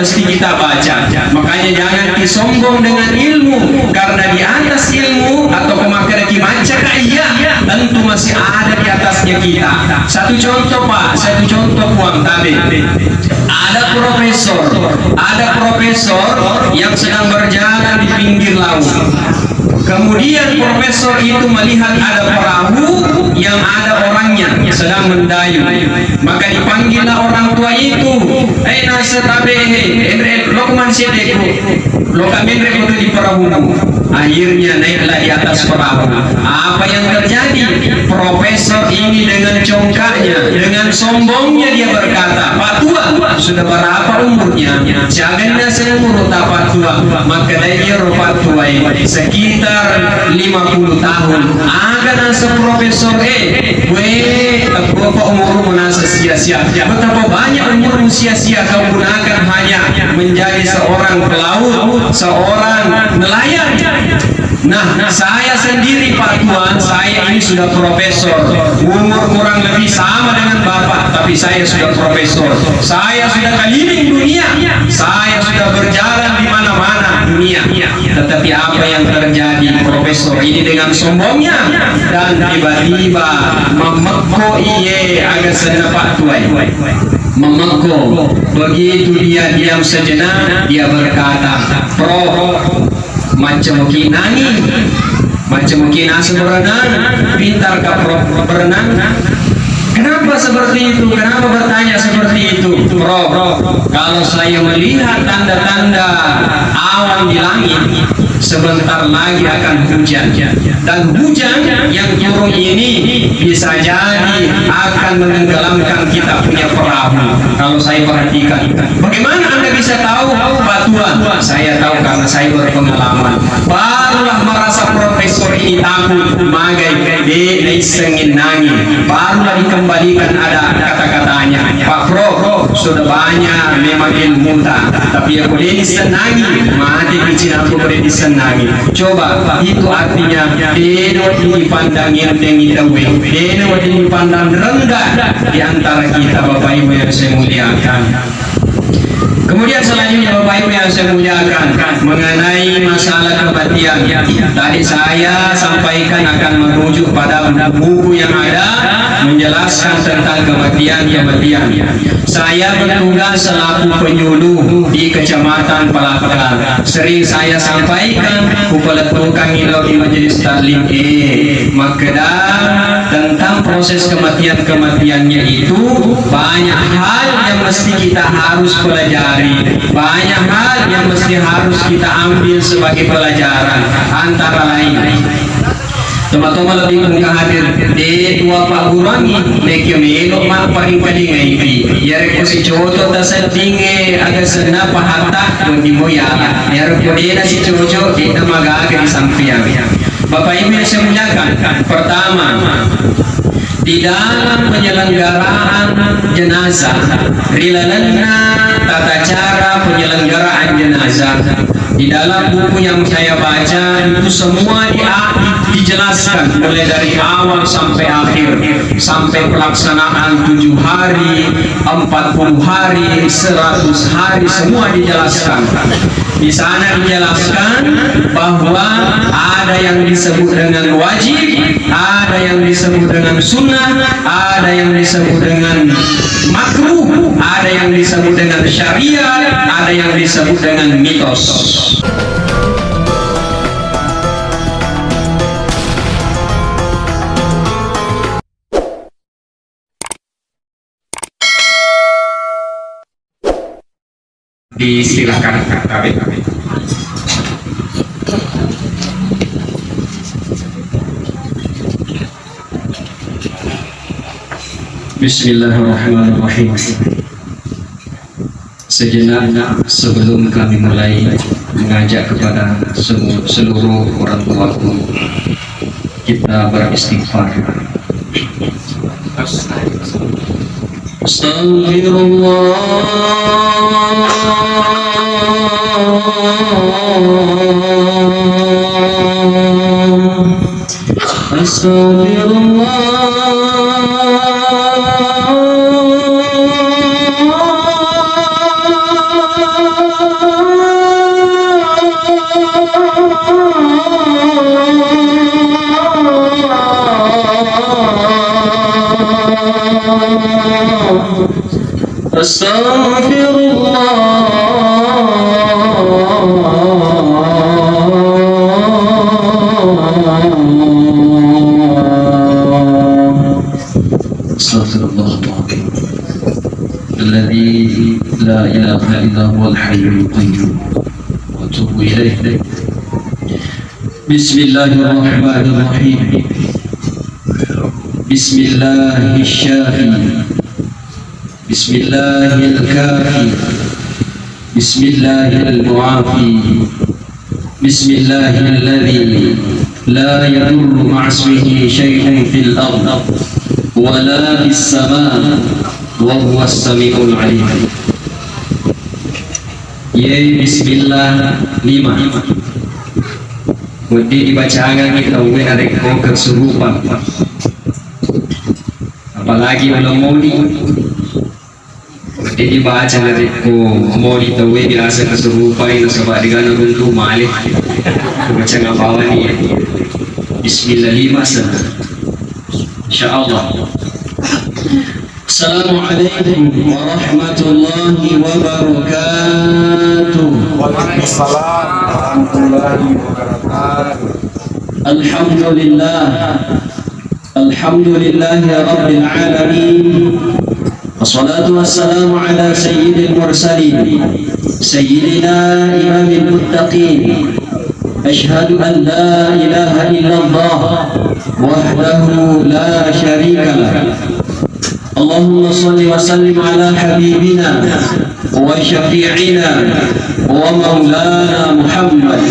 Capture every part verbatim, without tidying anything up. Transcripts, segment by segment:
mesti kita baca. Makanya jangan ki sombong dengan ilmu, karena di atas ilmu atau pemakai ki macca ka iya, tentu masih ada di atasnya kita. Satu contoh, Pak, satu contoh, Puang, tabe. Ada profesor, ada profesor yang sedang berjalan di pinggir laut. Kemudian profesor itu melihat ada perahu yang ada orangnya sedang mendayung. Maka dipanggillah orang tua itu, "Eh, nasa tabe, eh, enre, lo kuman sedeku, lo kamenre kutu di perahumu." Akhirnya naiklah di atas perahu. Apa yang terjadi? Profesor ini dengan congkaknya, dengan sombongnya dia berkata, "Pak Tua, sudah berapa umurnya?" "Siaga nasa umur ta Pak Tua?" Maka dia, "Pak Tua, sekitar lima puluh tahun." Aga nasa profesor, eh, we, teppa umurmu nasa sia-sia. Betapa banyak umurmu sia-sia kau gunakan hanya menjadi seorang pelaut, seorang nelayan. Nah, saya sendiri, Pak Tuan, saya ini sudah profesor. Umur kurang lebih sama dengan Bapak, tapi saya sudah profesor. Saya sudah keliling dunia. Saya sudah berjalan di mana-mana dunia. Tetapi apa yang terjadi? Profesor ini dengan sombongnya dan tiba-tiba memekko iye aga senna Pak Tuai. Memekko. Begitu dia diam sejenak, dia berkata, "Pro, macam ki nangi, macam ki nasa berenang, pintar ka, Pro, berenang?" Kenapa seperti itu? Kenapa bertanya seperti itu? Bro, kalau saya melihat tanda-tanda awan di langit, sebentar lagi akan hujan. Dan hujan yang turun ini bisa jadi akan menenggelamkan kita punya perahu. Kalau saya perhatikan, bagaimana Anda bisa tahu, Pak Tuan? Saya tahu karena saya berpengalaman. Barulah merasa profesor ini takut, magai, de naisseng nangi. Barulah dikembalikan ada kata-katanya. Pak Pro, sudah banyak memang ilmuta, tapi ya boleh disenangi, mati kecil aku boleh disenangi. Coba, itu artinya, de dipandang enteng itawe, de dipandang rendah di antara kita, Bapak Ibu yang saya muliakan. Kemudian selanjutnya, Bapak Ibu yang saya muliakan, mengenai masalah kematian, tadi saya sampaikan akan merujuk pada buku yang ada menjelaskan tentang kematian-kematian. Saya bertugas selaku penyuluh di Kecamatan Palakka. Sering saya sampaikan, kupaletukang ilo di majelis taklim, eh, makkeda tentang proses kematian-kematiannya itu, banyak hal yang mesti kita harus pelajari, banyak hal yang mesti harus kita ambil sebagai pelajaran, antara lain, toma-toma lebih pun hadir, de tua Pak Guru Ami, nekia melo ma paringkalingai pi. Yarekko si coco taseddinge aga senna pahatta, wedding mo yala. Yarekko dena si coco, dena magaga di sampeang. Bapak Ibu yang saya muliakan, pertama, di dalam penyelenggaraan jenazah, ri lalenna tata cara penyelenggaraan jenazah, di dalam buku yang saya baca itu semua di-, dijelaskan mulai dari awal sampai akhir, sampai pelaksanaan tujuh hari, empat puluh hari, seratus hari, semua dijelaskan. Di sana dijelaskan bahwa ada yang disebut dengan wajib, ada yang disebut dengan sunnah, ada yang disebut dengan makruh, ada yang disebut dengan syariat, ada yang disebut dengan mitos. Disilakan, Kak Kabid. Bismillahirrahmanirrahim. Sejenak sebelum kami mulai, mengajak kepada semu-, seluruh orang tuaku, kita beristighfar. Astagfirullah. Astagfirullah. أستغفر الله. أستغفر الله العظيم الذي لا إله إلا هو الحي القيوم، وأتوب إليه. بسم الله الرحمن الرحيم. بسم الله الشافي، بسم الله الكافي، بسم الله المعافي، بسم الله الذي لا يضر مع اسمه شيء في الأرض ولا في السماء وهو السميع العليم. Iyae bismillah lima. Wedding dibacangengngi tauwe narekko kesurupan. Apalagi uleng moli. Wedding dibaca narekko moli tauwe biasa kesurupai nasaba degana runtu male. Baca ngapawani ya. Bismillah lima sana. Insyaallah. Assalamualaikum warahmatullahi wabarakatuh. Waalaikumsalam warahmatullahi wabarakatuh. Alhamdulillah. Alhamdulillahi rabbil alamin. Wassalatu wassalamu ala sayyidil mursalin, sayyidina imamil muttaqin. Asyhadu an la ilaha illallah wahdahu la syarika lah. Allahumma salli wa sallim ala habibina wa syafi'ina wa maulana Muhammad.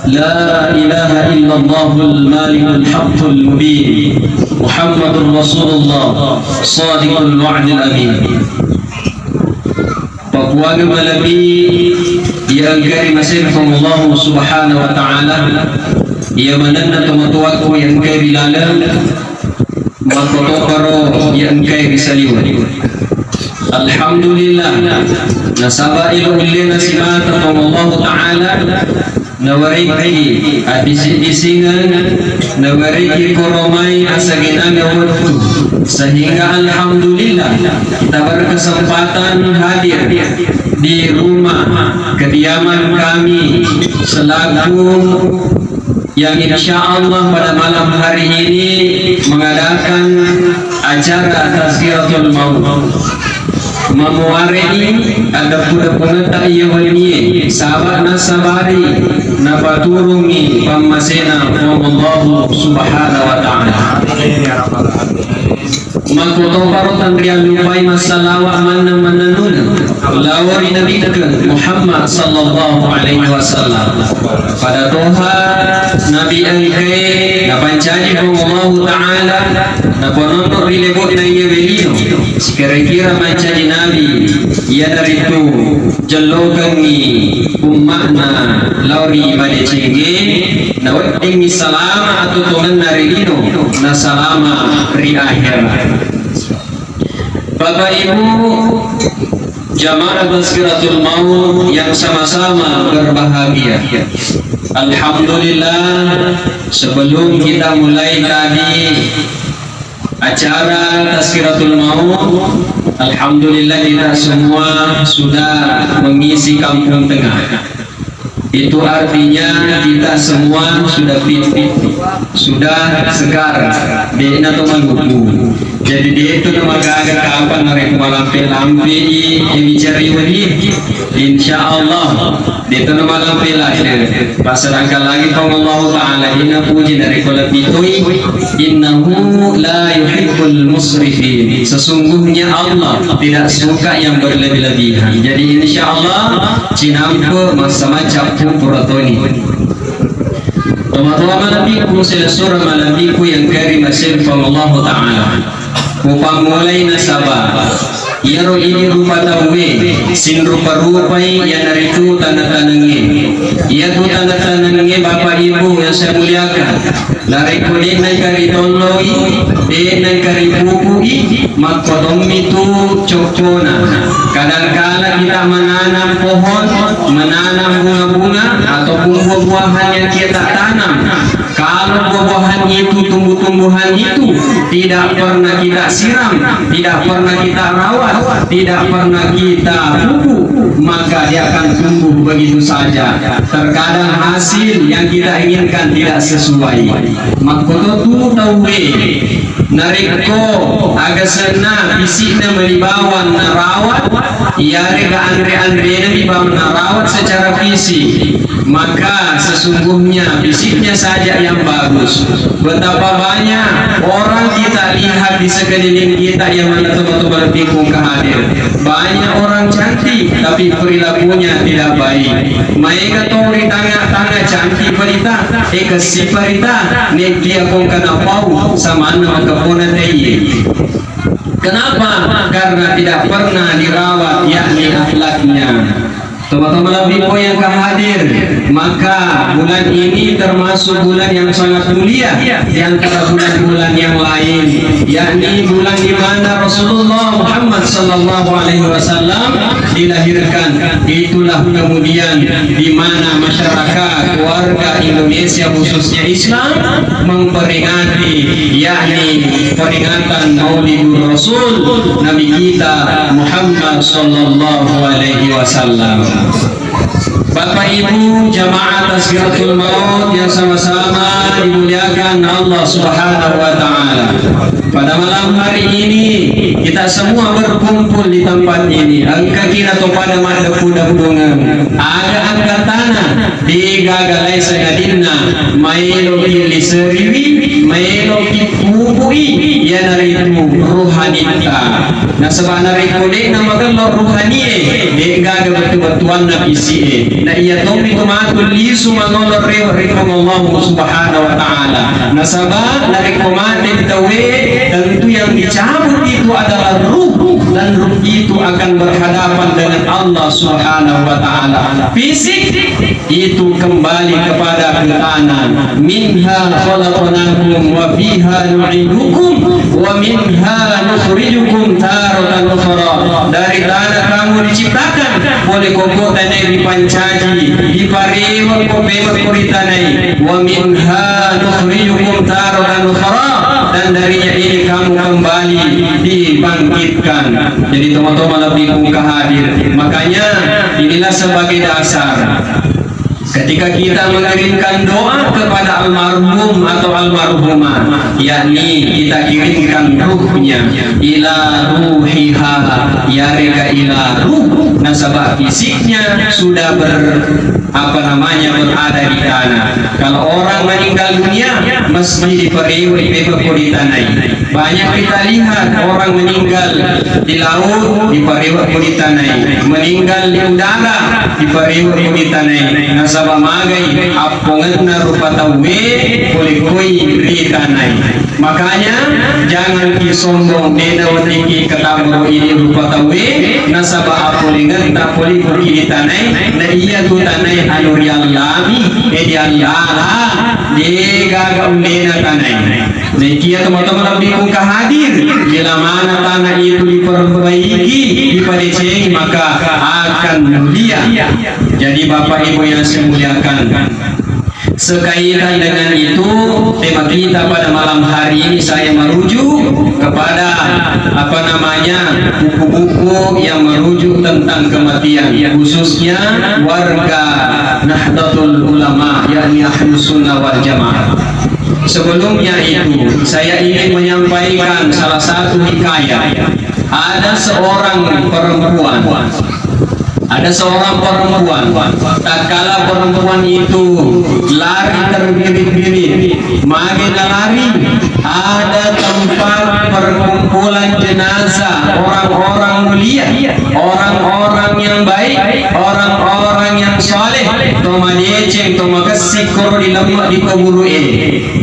La ilaha illallahul malikul haqqul mubin. Muhammadur Rasulullah, sadiqul wa'dil amin. Papuangeng malebbi iya engkae ri masena Puang Allah Subhanahu wa Ta'ala, iya manenna tomatoakku iya engkae ri laleng, makkotoparo iya engkae ri saliweng. Alhamdulillah, nasaba elo ullena simata Puang Allah Ta'ala, nawarekki addisi-disingeng, nawarekki koromai asagenangeng wettu, sehingga alhamdulillah kita berkesempatan hadir di rumah kediaman kami selaku yang insya Allah pada malam hari ini mengadakan acara Tazkiratul Maut. Mamuare'i addeppu-deppungetta iya wennie, saba' nasabari napaturungngi pammasena Puang Allahu Subhanahu wa Ta'ala. Makkotoparo tanriallupai massalawa' mannang-mannanuna lao ri Nabitta Muhammad sallallahu alaihi wasallam. Pada toha Nabi engkae napancaji Puang Allahu Ta'ala, napononno ri lebo'na iyawe lino, sikira-kira mancaji nabi, iyanaritu jellokengngi umma'na lao ri madecengnge, naweddingngi salama atuo tongenna ri lino, na salama ri akhera. Bapak Ibu, jamaah Tazkiratul Maut yang sama-sama berbahagia. Alhamdulillah, sebelum kita mulai tadi acara Tazkiratul Maut, alhamdulillah kita semua sudah mengisi kampung tengah. Itu artinya kita semua sudah fit, sudah segar, de'na to maluku. Jadi de'to na magaga kapang narekko malampe-lampe'i, eh, bicara wenni. Insya Allah, de'to na malampe lagi. Passerahkan lagi Puang Allah Ta'ala, inna puji narekko lebbi toi. Innahu la yuhibbul musrifin. Sesungguhnya Allah tidak suka yang berlebih-lebihan. Jadi insya Allah cinampe massama cappu puratoni. Tomatoa malebbiku, selessureng malebbiku yang keri masirfang Allah Ta'ala. Mupammulai nasaba. Iyaro idi rupa tauwe, sinrupa-rupai iyanaritu taneng-tanengnge. Iyatu taneng-tanengnge, Bapak Ibu yang saya muliakan, narekko de'na engka ritolloi, de'na engka ripupui, makkotommi tu coccona. Kadangkala kita menanam pohon, menanam bunga-bunga, ataupun buah-buahan yang kita tanam, kalau buah-buahan itu tumbuh-tumbuhan itu tidak pernah kita siram, tidak pernah kita rawat, tidak pernah kita pupuk, maka dia akan tumbuh begitu saja. Terkadang hasil yang kita inginkan tidak sesuai. Makkototu tauwe narekko agasenna fisikna mani bawang narawat, iyarega anre-anrena mi bawang narawat secara fisik. Maka sesungguhnya fisiknya saja yang bagus. Betapa banyak orang kita lihat di sekeliling kita yang mana teman-teman bingung ke hadir. Banyak orang cantik, tapi perilakunya tidak baik. Maega to ri tanga-tanga cantik berita, eh, kesi berita, nekia kong kena pau, sama nama kepona teye. Kenapa? Karena tidak pernah dirawat, yakni akhlaknya. Teman-teman Nabi yang hadir, maka bulan ini termasuk bulan yang sangat mulia di antara bulan-bulan yang lain, yakni bulan di mana Rasulullah Muhammad sallallahu alaihi wasallam dilahirkan. Itulah kemudian di mana masyarakat, warga Indonesia, khususnya Islam, memperingati, yakni peringatan Maulidur Rasul Nabi kita Muhammad sallallahu alaihi wasallam. Bapak Ibu jamaah Tazkiratul Maut yang sama-sama dimuliakan Allah Subhanahu wa Ta'ala. Pada malam hari ini, kita semua berkumpul di tempat ini. Engka kita to pada maddepu-deppungeng. Aga angkatana, degaga lai sangadinna, maelo ki liseriwi, maelo ki pupui, iyanaritu rohanitta. Nasaba narekko de'na magello rohanie, de'gaga bettu-bettuanna fisie. Na iya tommi tu matu lisu mangolo rewe ri Puang Allah Subhanahu wa Ta'ala. Nasaba narekko mate tauwe, tentu yang dicabut itu adalah ruh, dan ruh itu akan berhadapan dengan Allah Subhanahu wa Ta'ala. Fisik itu kembali kepada ke tanah. Minha khalaqnakum wa fiha nu'idukum wa minha nukhrijukum taratan ukhra. Dari tanah kamu diciptakan, pole koko tanai dipancaji, diparewe ko pemekko ri tanai. Wa minha nukhrijukum taratan ukhra, dan darinya ini kamu kembali dibangkitkan. Jadi teman-teman lebih pun hadir. Makanya inilah sebagai dasar. Ketika kita mengirimkan doa kepada almarhum atau almarhumah, yakni kita kirimkan ruhnya, ila ruhiha, yarega ila ruh, nasaba fisiknya sudah ber, apa namanya, berada di tanah. Kalau orang meninggal dunia, mesti diperewe pepekko ri tanai. Banyak kita lihat orang meninggal di laut, diparewe ko ri tanai. Meninggal di udara, diparewe ko ri tanai. Nasaba magai appongenna rupa tauwe, polekkoi ri tanai. Makanya, jangan ki sombong, dena weddingki ketamro ini rupa tauwe, nasaba apolengetta polekkoi ri tanai, na iya tu tanai anu riallami, e diallala, degaga ullena tanai. Naikia teman-teman lebih pun hadir, bila mana tanah itu diperbaiki, dipadecengi, maka akan mulia. Jadi Bapak Ibu yang saya muliakan, sekaitan dengan itu, tema kita pada malam hari ini saya merujuk kepada, apa namanya, buku-buku yang merujuk tentang kematian, khususnya warga Nahdlatul Ulama, yakni Ahlus Sunnah wal Jamaah. Sebelumnya itu, saya ingin menyampaikan salah satu hikayat. Ada seorang perempuan, ada seorang perempuan, tatkala perempuan itu lari terbirit-birit, mage nalari, ada tempat perkumpulan jenazah orang-orang mulia, orang-orang yang baik, orang-orang yang saleh, to madeceng, to makessing koro di lemme di kuburu'e.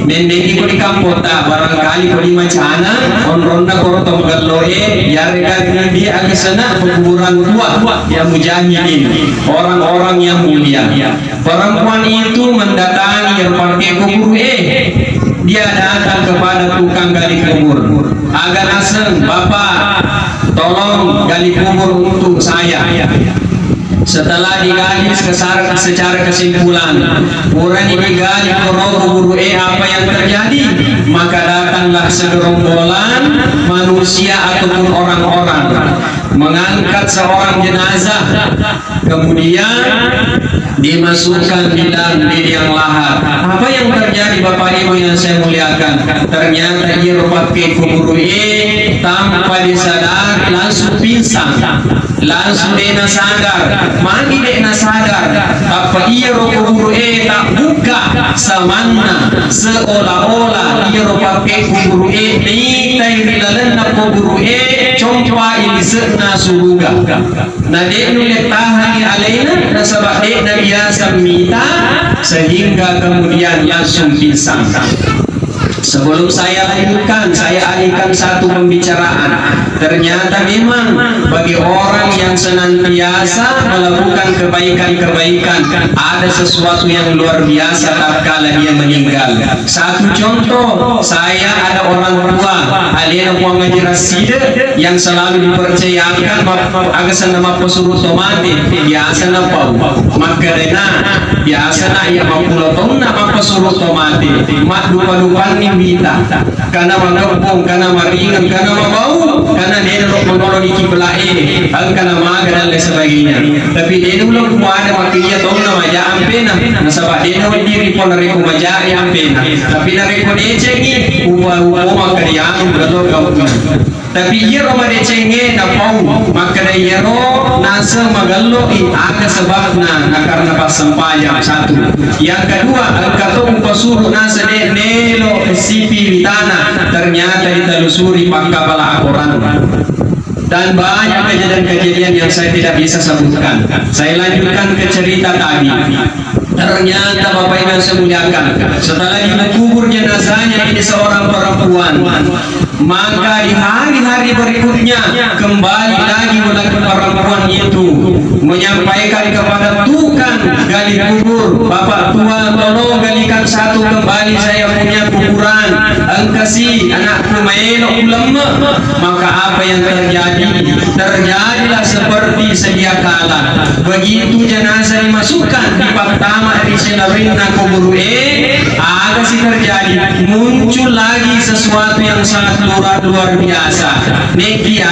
Menneki ko di kampota, barangkali ko di macana, onronna koro to magelloe, yarega di agesena pekuburan tua, ya mujahidin, orang-orang yang mulia. Perempuan itu mendatangi yang pakai kubur, eh, dia datang kepada tukang gali kubur. Aga naseng, Bapak, tolong gali kubur untuk saya. Setelah digali secara, secara kesimpulan, purani digali koro kuburu'e, apa yang terjadi? Maka datanglah segerombolan manusia ataupun orang-orang mengangkat seorang jenazah, kemudian dimasukkan di dalam liang lahat. Apa yang terjadi, Bapak Ibu yang saya muliakan? Ternyata iyaro pakke kuburu'e tanpa disadari langsung pingsan. Langsung de' nasadar, magi de' nasadar, tappa iyaro kuburu'e tabbukka samanna, seolah-olah iyaro pakke kuburu'e naitai ri lalenna kuburu'e compai lise'na suruga. Na de' nulle tahangi alena, nasaba' de' nabiasa mita, sehingga kemudian langsung pingsan. Sebelum saya lanjutkan, saya alihkan satu pembicaraan. Ternyata memang bagi orang yang senantiasa melakukan kebaikan-kebaikan, ada sesuatu yang luar biasa tatkala dia meninggal. Satu contoh, saya ada orang tua, alena Puang Haji Raside, yang selalu dipercayakan map-, aga senna mappasuru' to mate, biasa napau. Makkedana, biasa na iya mappulo taunna mappasuru' to mate, maddupa-dupanni wita. Kana mageppong, kana maringeng, kana mabau, kana de' naro manoloni kibla'e, engka namaga dan lain sebagainya. Tapi de' nulle kuada makkeda iya taunna maja ampena, nasaba' de' nawedding ripo narekko majae ampena. Tapi narekko decengngi, upa-, upa makkeda anu, bello kau. Tapi iyaro madecengnge napau, makkeda iyaro naseng magello'i aga sebabna, na karena passempajang, satu. Yang kedua, engka to upasuru' naseng de' nelo sipi witana, ternyata ditelusuri pakkapala akorang. Dan banyak kejadian-kejadian yang saya tidak bisa sebutkan. Saya lanjutkan ke cerita tadi. Ternyata, Bapak Ibu yang saya muliakan, setelah dikubur jenazahnya ini seorang perempuan, maka di hari-hari berikutnya kembali lagi lelaki perempuan itu menyampaikan kepada tukang gali kubur, "Bapak tua, tolong galikan satu kembali saya punya kuburan. Engkasi anakku maelo kulemme." Maka apa yang terjadi? Terjadilah seperti sedia kala. Begitu jenazah dimasukkan, dipattama ri silalenna kuburu'e, aga si terjadi? Muncul lagi sesuatu yang sangat luar, luar biasa. Nekia,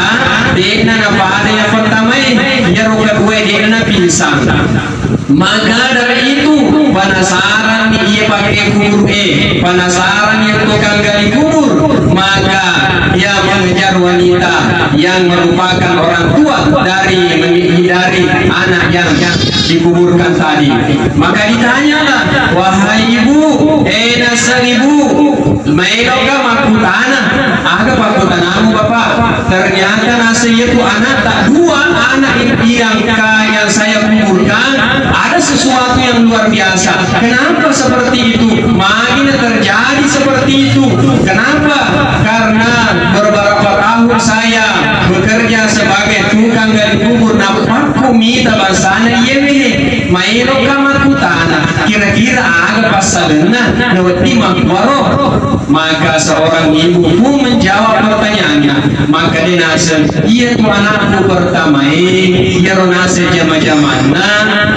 de'na napada yang pertama, iyaro kedua de'na pingsan. Maka dari itu, penasaran ni iya pakke kuburu'e, penasaran ni tukang gali kubur, maka dia mengejar wanita yang merupakan orang tua dari, dari anak yang dikuburkan tadi. Maka ditanyalah, "Wahai ibu, eh naseng ibu, maelokka makkutana?" "Aga pakkutanamu, Bapak?" "Ternyata naseng iyatu anakta dua anak yang, yang saya kuburkan, ada sesuatu yang luar biasa." "Kenapa seperti itu? Magi na terjadi seperti itu?" "Kenapa?" "Karena beberapa tahun saya bekerja sebagai tukang gali kubur, nappakku mita bangsana iyewe. Maelokka makkutana, kira-kira aga passalenna nawedding makkuaro?" Maka seorang ibu pun menjawab pertanyaannya. Maka dia naseng, "Iya tu anakku pertama, eh, iyaro naseng jama-jamanna,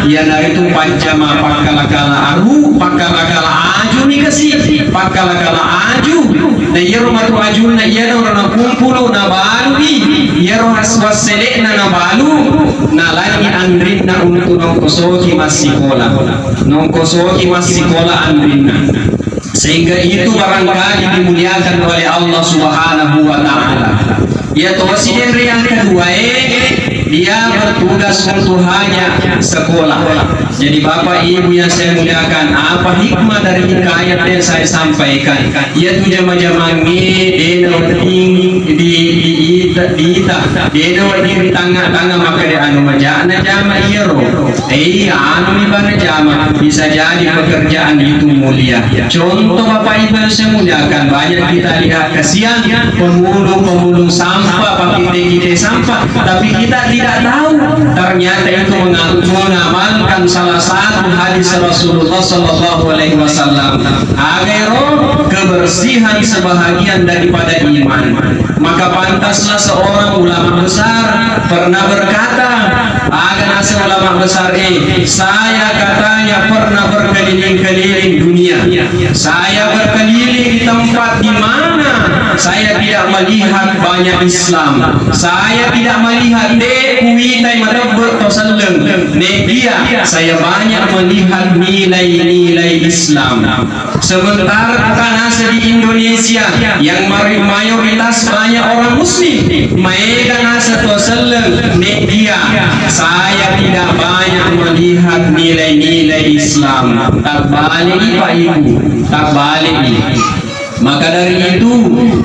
iyanaritu pajjama pakkala-kala aru, pakkala-kala aju ni kasi, pakkala-kala aju." Na iyaro matu ajunna iyaro nakumpulu nabalui, iyaro has-, wassele'na nabalu, nalangi anrinna untuk nongkosoki massikola. Nongkosoki massikola anrinna. Sehingga itu barangkali dimuliakan oleh Allah Subhanahu wa Ta'ala. Iya tosi denre yang kedua, eh, dia bertugas untuk hanya sekolah. Jadi, Bapak Ibu yang saya muliakan, apa hikmah dari hikayat yang saya sampaikan? Iya tu jama-jamangnge dena wedding di, di, di, diita, dena wedding di tanga-tanga makkeda anu majana jama iyaro. Eh, anu ni bana jama, bisa jadi pekerjaan itu mulia. Contoh Bapak Ibu yang saya muliakan, banyak kita lihat kasihan pemulung-pemulung sampah, pakite-kite sampah, tapi kita tidak tidak tahu, ternyata itu menga-, mengamalkan salah satu hadis Rasulullah sallallahu alaihi wasallam. Aga ero? Kebersihan sebahagian daripada iman. Maka pantaslah seorang ulama besar pernah berkata, aga naseng ulama besar, eh, saya katanya pernah berkeliling-keliling dunia. Saya berkeliling di tempat di mana saya tidak melihat banyak Islam. Saya tidak melihat, de' kuitai matebbe' to selleng. Nekia saya banyak melihat nilai-nilai Islam. Sementara bukan asa di Indonesia yang mari-, mayoritas banyak orang Muslim, maega nasa to selleng, nekia saya tidak banyak melihat nilai-nilai Islam. Tabbali'i, Pak Ibu, tabbali'i. Maka dari itu,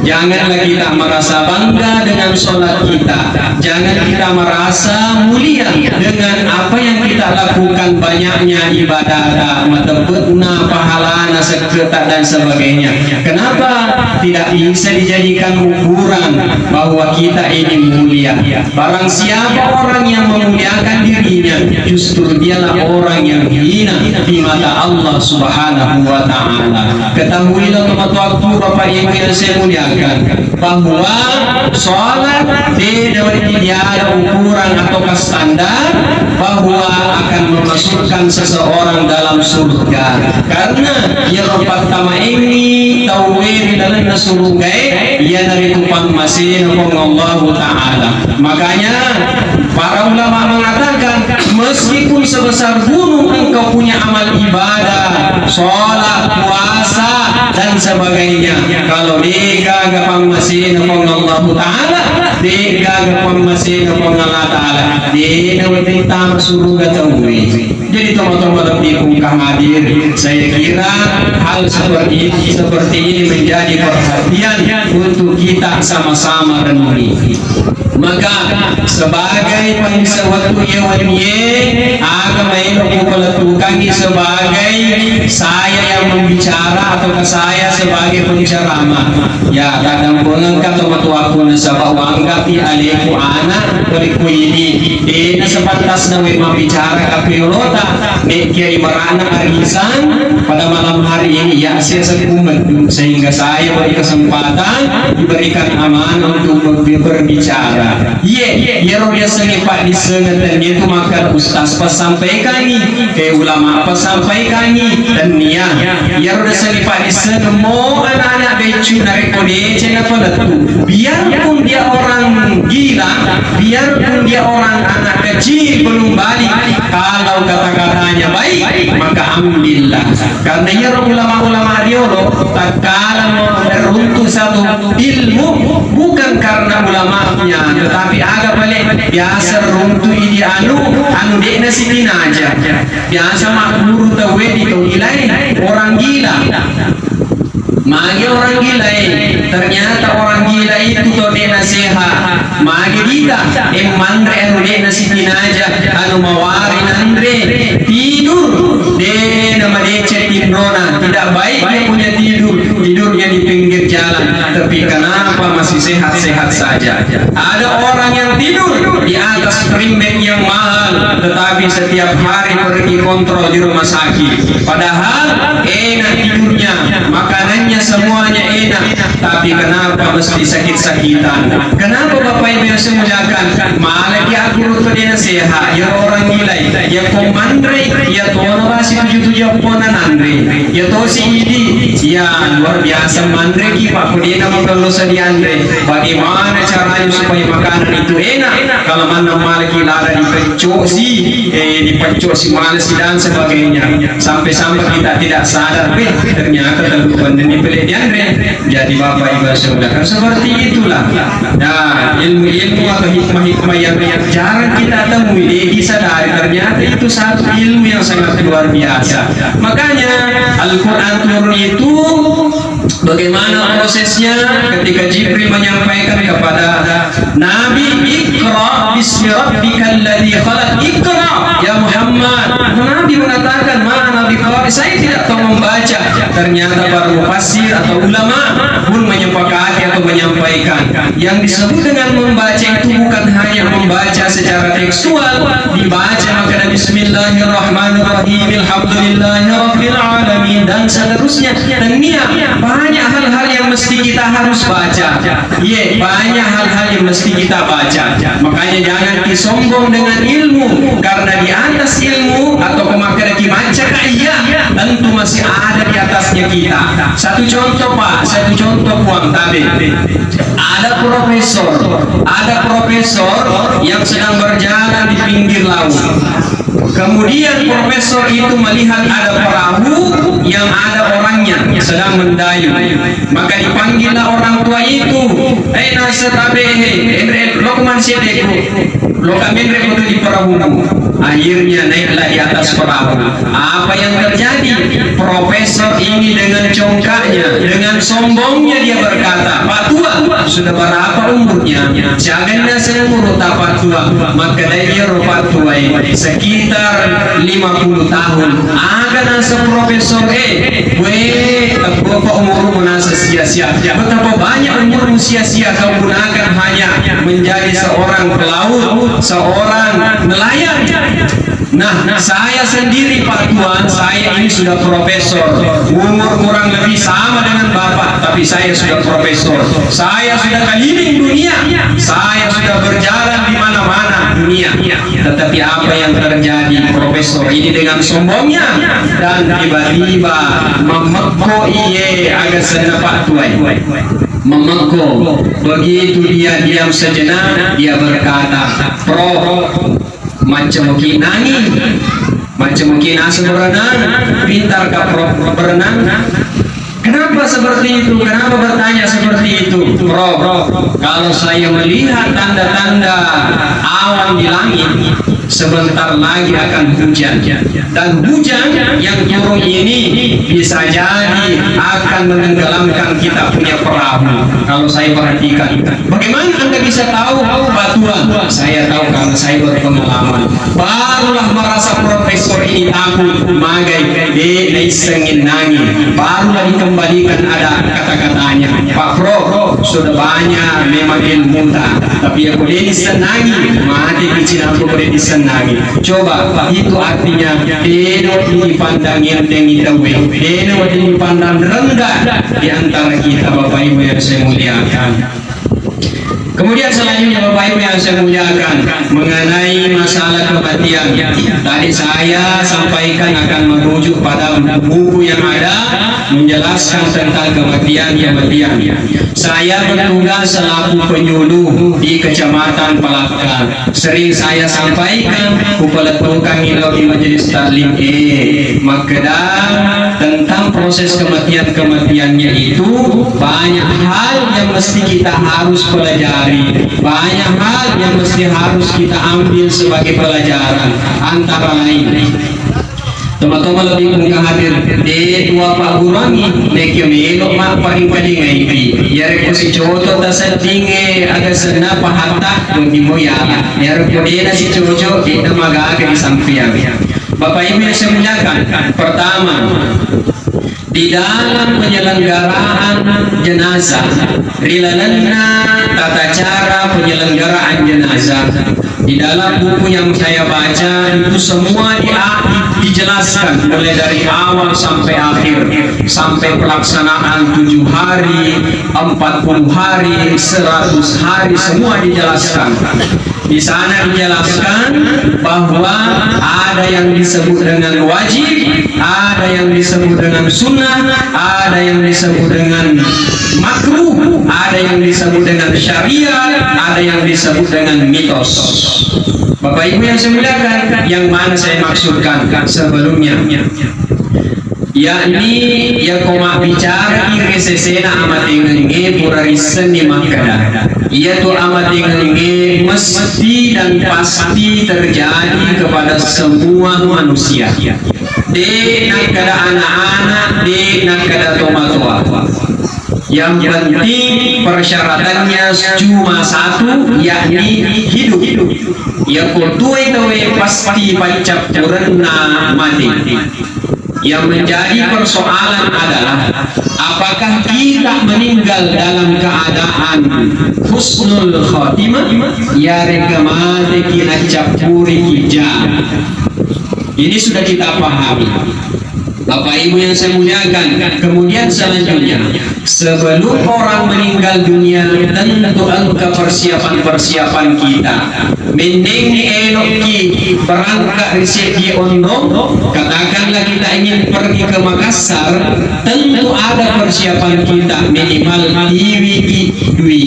janganlah kita merasa bangga dengan sholat kita. Jangan kita merasa mulia dengan apa yang kita lakukan, banyaknya ibadah, matebbe'na pahalana, sekketa, dan sebagainya. Kenapa? Tidak bisa dijadikan ukuran bahwa kita ini mulia. Barang siapa orang yang memuliakan dirinya, justru dialah orang yang hina di mata Allah Subhanahu wa Ta'ala. Ketahuilah, tomatoakku, Bapak Ibu yang saya muliakan, bahwa sholat de' nawedding diada ukuran atau standar bahwa akan memasukkan seseorang dalam surga. Karena iyaro pattamaengngi tauwe ri lalenna surugae, iyanaritu pammasena Puang Allahu Ta'ala. Makanya, para ulama mengatakan, meskipun sebesar gunung engkau punya amal ibadah, sholat, puasa, dan sebagainya, kalau de'gaga pammasena Puang Allahu Ta'ala, de'gaga pammasena Puang Allah Ta'ala, de' nawedding tama suruga tauwe. Jadi, teman-teman lebih hadir, saya kira hal seperti ini, seperti ini menjadi perhatian untuk kita sama-sama renungi. Maka, sebagai pangisa wettu iya wennie, aga maelo kupalettukangngi sebagai saya yang membicara ataukah saya sebagai penceramah? Ya, taddampengengka tomatoakku nasaba uanggapi aleku ana' pole kuidi. De' nasepantasna we mabbicara kapiolota. Nekia ibaratna arisan pada malam hari ini, ya, saya sekumen, sehingga saya beri kesempatan, diberikan amanah untuk ber-, berbicara. Iye, iyaro riasengnge paddissengeng tennia tu makkeda ustaz passampaikangngi, eh, ulama passampaikangngi, tennia. Iyaro riasengnge paddissengeng mo anak-anak beccu narekko deceng napalettu. Biarpun dia orang gila, biarpun dia orang anak kecil belum balik, kalau kata-katanya baik, maka ambillah. Karena iyaro ulama-ulama riolo, takkala mo runtu satu ilmu, bukan karena ulamanya, tetapi aga pale biasa runtu idi anu, anu de'na sitinaja. Biasa magguru tauwe di tau gila e, orang gila. Magi orang gila e, ternyata orang gila itu to de'na sehat. Magi dita, e manre anu de'na sitinaja, anu mawari nanre, tidur, de'na madeceng tinrona, tidak baik dia punya tidur, tidurnya di pinggir jalan. Tapi kenapa masih sehat-sehat saja? Ada orang yang tidur di atas primbek yang mahal, tetapi setiap hari pergi kontrol di rumah sakit. Padahal enak tidurnya, makanannya semuanya enak, tapi kenapa mesti sakit-sakitan? Kenapa Bapak Ibu yang saya muliakan? Malaki aku ruttu de'na sehat, ya orang gila, ya ko manre, ya tona basi tujuh-tujuh pona nanre, ya tosi idi, ya luar biasa manre ki, Pak, ko de'na magello sedianre. Bagaimana caranya supaya makanan itu enak? Kalau mana malaki lada dipeccosi, eh, dipeccosi malasi dan sebagainya. Sampai-sampai kita tidak sadar, eh, ternyata tellu bendeni pele dianre. Jadi Bapak Ibu saudara, seperti itulah. Nah, ilmu-ilmu atau hikmah-hikmah yang, yang jarang kita temui, eh, disadari, ternyata itu satu ilmu yang sangat luar biasa. Makanya Al-Quran turun itu bagaimana prosesnya ketika Jibril menyampaikan kepada Nabi, "Iqra bismi rabbikal ladzi khalaq." Iqra, ya Muhammad. Nabi mengatakan, "Ma ana biqari, saya tidak tahu membaca." Ternyata para mufassir atau ulama pun menyepakati atau menyampaikan, yang disebut dengan membaca itu bukan hanya membaca secara Bismillahirrahmanirrahim. Alhamdulillahirabbil alamin, dan seterusnya. Tennia banyak hal-hal yang mesti kita harus baca. Iya, banyak hal-hal yang mesti kita baca. Makanya jangan ki sombong dengan ilmu, karena di atas ilmu atau pemakai ki baca ka iya, tentu masih ada di atasnya kita. Satu contoh, Pak, satu contoh, Puang, tabe. Ada profesor, ada profesor yang sedang berjalan di pinggir laut. Kemudian profesor itu melihat ada perahu yang ada orangnya sedang mendayung. Maka dipanggillah orang tua itu, "Eh, naseng tabe, eh, enre, lo kemana sih, deku? Lo kami enre betul di perahu." Akhirnya naiklah di atas perahu. Apa yang terjadi? Profesor ini dengan congkaknya, dengan sombongnya dia berkata, "Pak Tua, sudah berapa umurnya?" Siaga naseng umur ta Pak Tua? Makkedai iyaro Pak Tua, "Sekitar lima puluh tahun." Aga naseng profesor e, "We, tebbo pa umurmu naseng sia-sia. Betapa banyak umurmu sia-sia kau gunakan hanya menjadi seorang pelaut, seorang nelayan." Nah, saya sendiri, Pak Tuan, saya ini sudah profesor, umur kurang lebih sama dengan Bapak, tapi saya sudah profesor. Saya sudah keliling dunia, saya sudah berjalan di mana-mana dunia. Tetapi apa yang terjadi, profesor ini dengan sombongnya dan tiba-tiba memekko iye aga senna Pak Tuai. Memekko, begitu dia diam sejenak, dia berkata, "Pro, macam muki nangi, macam muki naseng berenang, pintar ka pro berenang?" Kenapa seperti itu? Kenapa bertanya seperti itu? Pro, kalau saya melihat tanda-tanda awan di langit, sebentar lagi akan hujan. Dan hujan yang turun ini bisa jadi akan menenggelamkan kita punya perahu. Kalau saya perhatikan, bagaimana Anda bisa tahu, Pak Tuan? Saya tahu karena saya berpengalaman. Barulah merasa profesor ini takut, magai, de naisseng nangi. Barulah dikembalikan ada kata-katanya, "Pak Pro, sudah banyak memang ilmuta, tapi ya kode naisseng nangi, mati kecil aku kode naisseng nangi." Coba, itu artinya, de dipandang enteng tauwe, de dipandang rendah di antara kita, Bapak Ibu yang saya muliakan. Kemudian selanjutnya, Bapak Ibu yang saya muliakan, mengenai masalah kematian. Tadi saya sampaikan akan merujuk pada buku yang ada menjelaskan tentang kematian-kematian. Saya bertugas selaku penyuluh di Kecamatan Palakka. Sering saya sampaikan, kupelettukangi lao di majelis taklim, eh, makkeda tentang proses kematian-kematiannya itu, banyak hal yang mesti kita harus pelajari, banyak hal yang mesti harus kita ambil sebagai pelajaran. Antara lain, Toma-toma lebbi pungka hadir, de tuapagguruangngi, nekke melo mapparingkalingaiki. Yarekko sicoco taseddingnge aga senna pahatta, wedding mo yala. Yarekko dena sicoco, de'na magaga di sampeang. Bapak Ibu yang saya muliakan, pertama, di dalam penyelenggaraan jenazah, ri lalenna tata cara penyelenggaraan jenazah, di dalam buku yang saya baca itu semua di-, dijelaskan mulai dari awal sampai akhir, sampai pelaksanaan tujuh hari, empat puluh hari, seratus hari, semua dijelaskan. Di sana dijelaskan bahwa ada yang disebut dengan wajib, ada yang disebut dengan sunnah, ada yang disebut dengan makruh, ada yang disebut dengan syariat, ada yang disebut dengan mitos. Bapak Ibu yang saya muliakan, yang mana saya maksudkan sebelumnya? Yakni, yako mabbicara ri sesena amatengengnge pura rissenni makkeda, iyatu amatengengnge mesti dan pasti terjadi kepada semua manusia. De nakkeda anak-anak, de nakkeda tomatoa. Yang penting persyaratannya cuma satu, yakni hidup. Yako tuai tauwe pasti paccappurenna mate. Yang menjadi persoalan adalah, apakah kita meninggal dalam keadaan husnul khotimah? Yarega mateki naccappuriki ja. Ini sudah kita pahami. Bapak Ibu yang saya muliakan, kemudian selanjutnya, sebelum orang meninggal dunia, tentu engka persiapan-persiapan kita. Mending ni eloki berangkat ri seddi ondong, katakanlah kita ingin pergi ke Makassar, tentu ada persiapan kita, minimal tiwiki dui,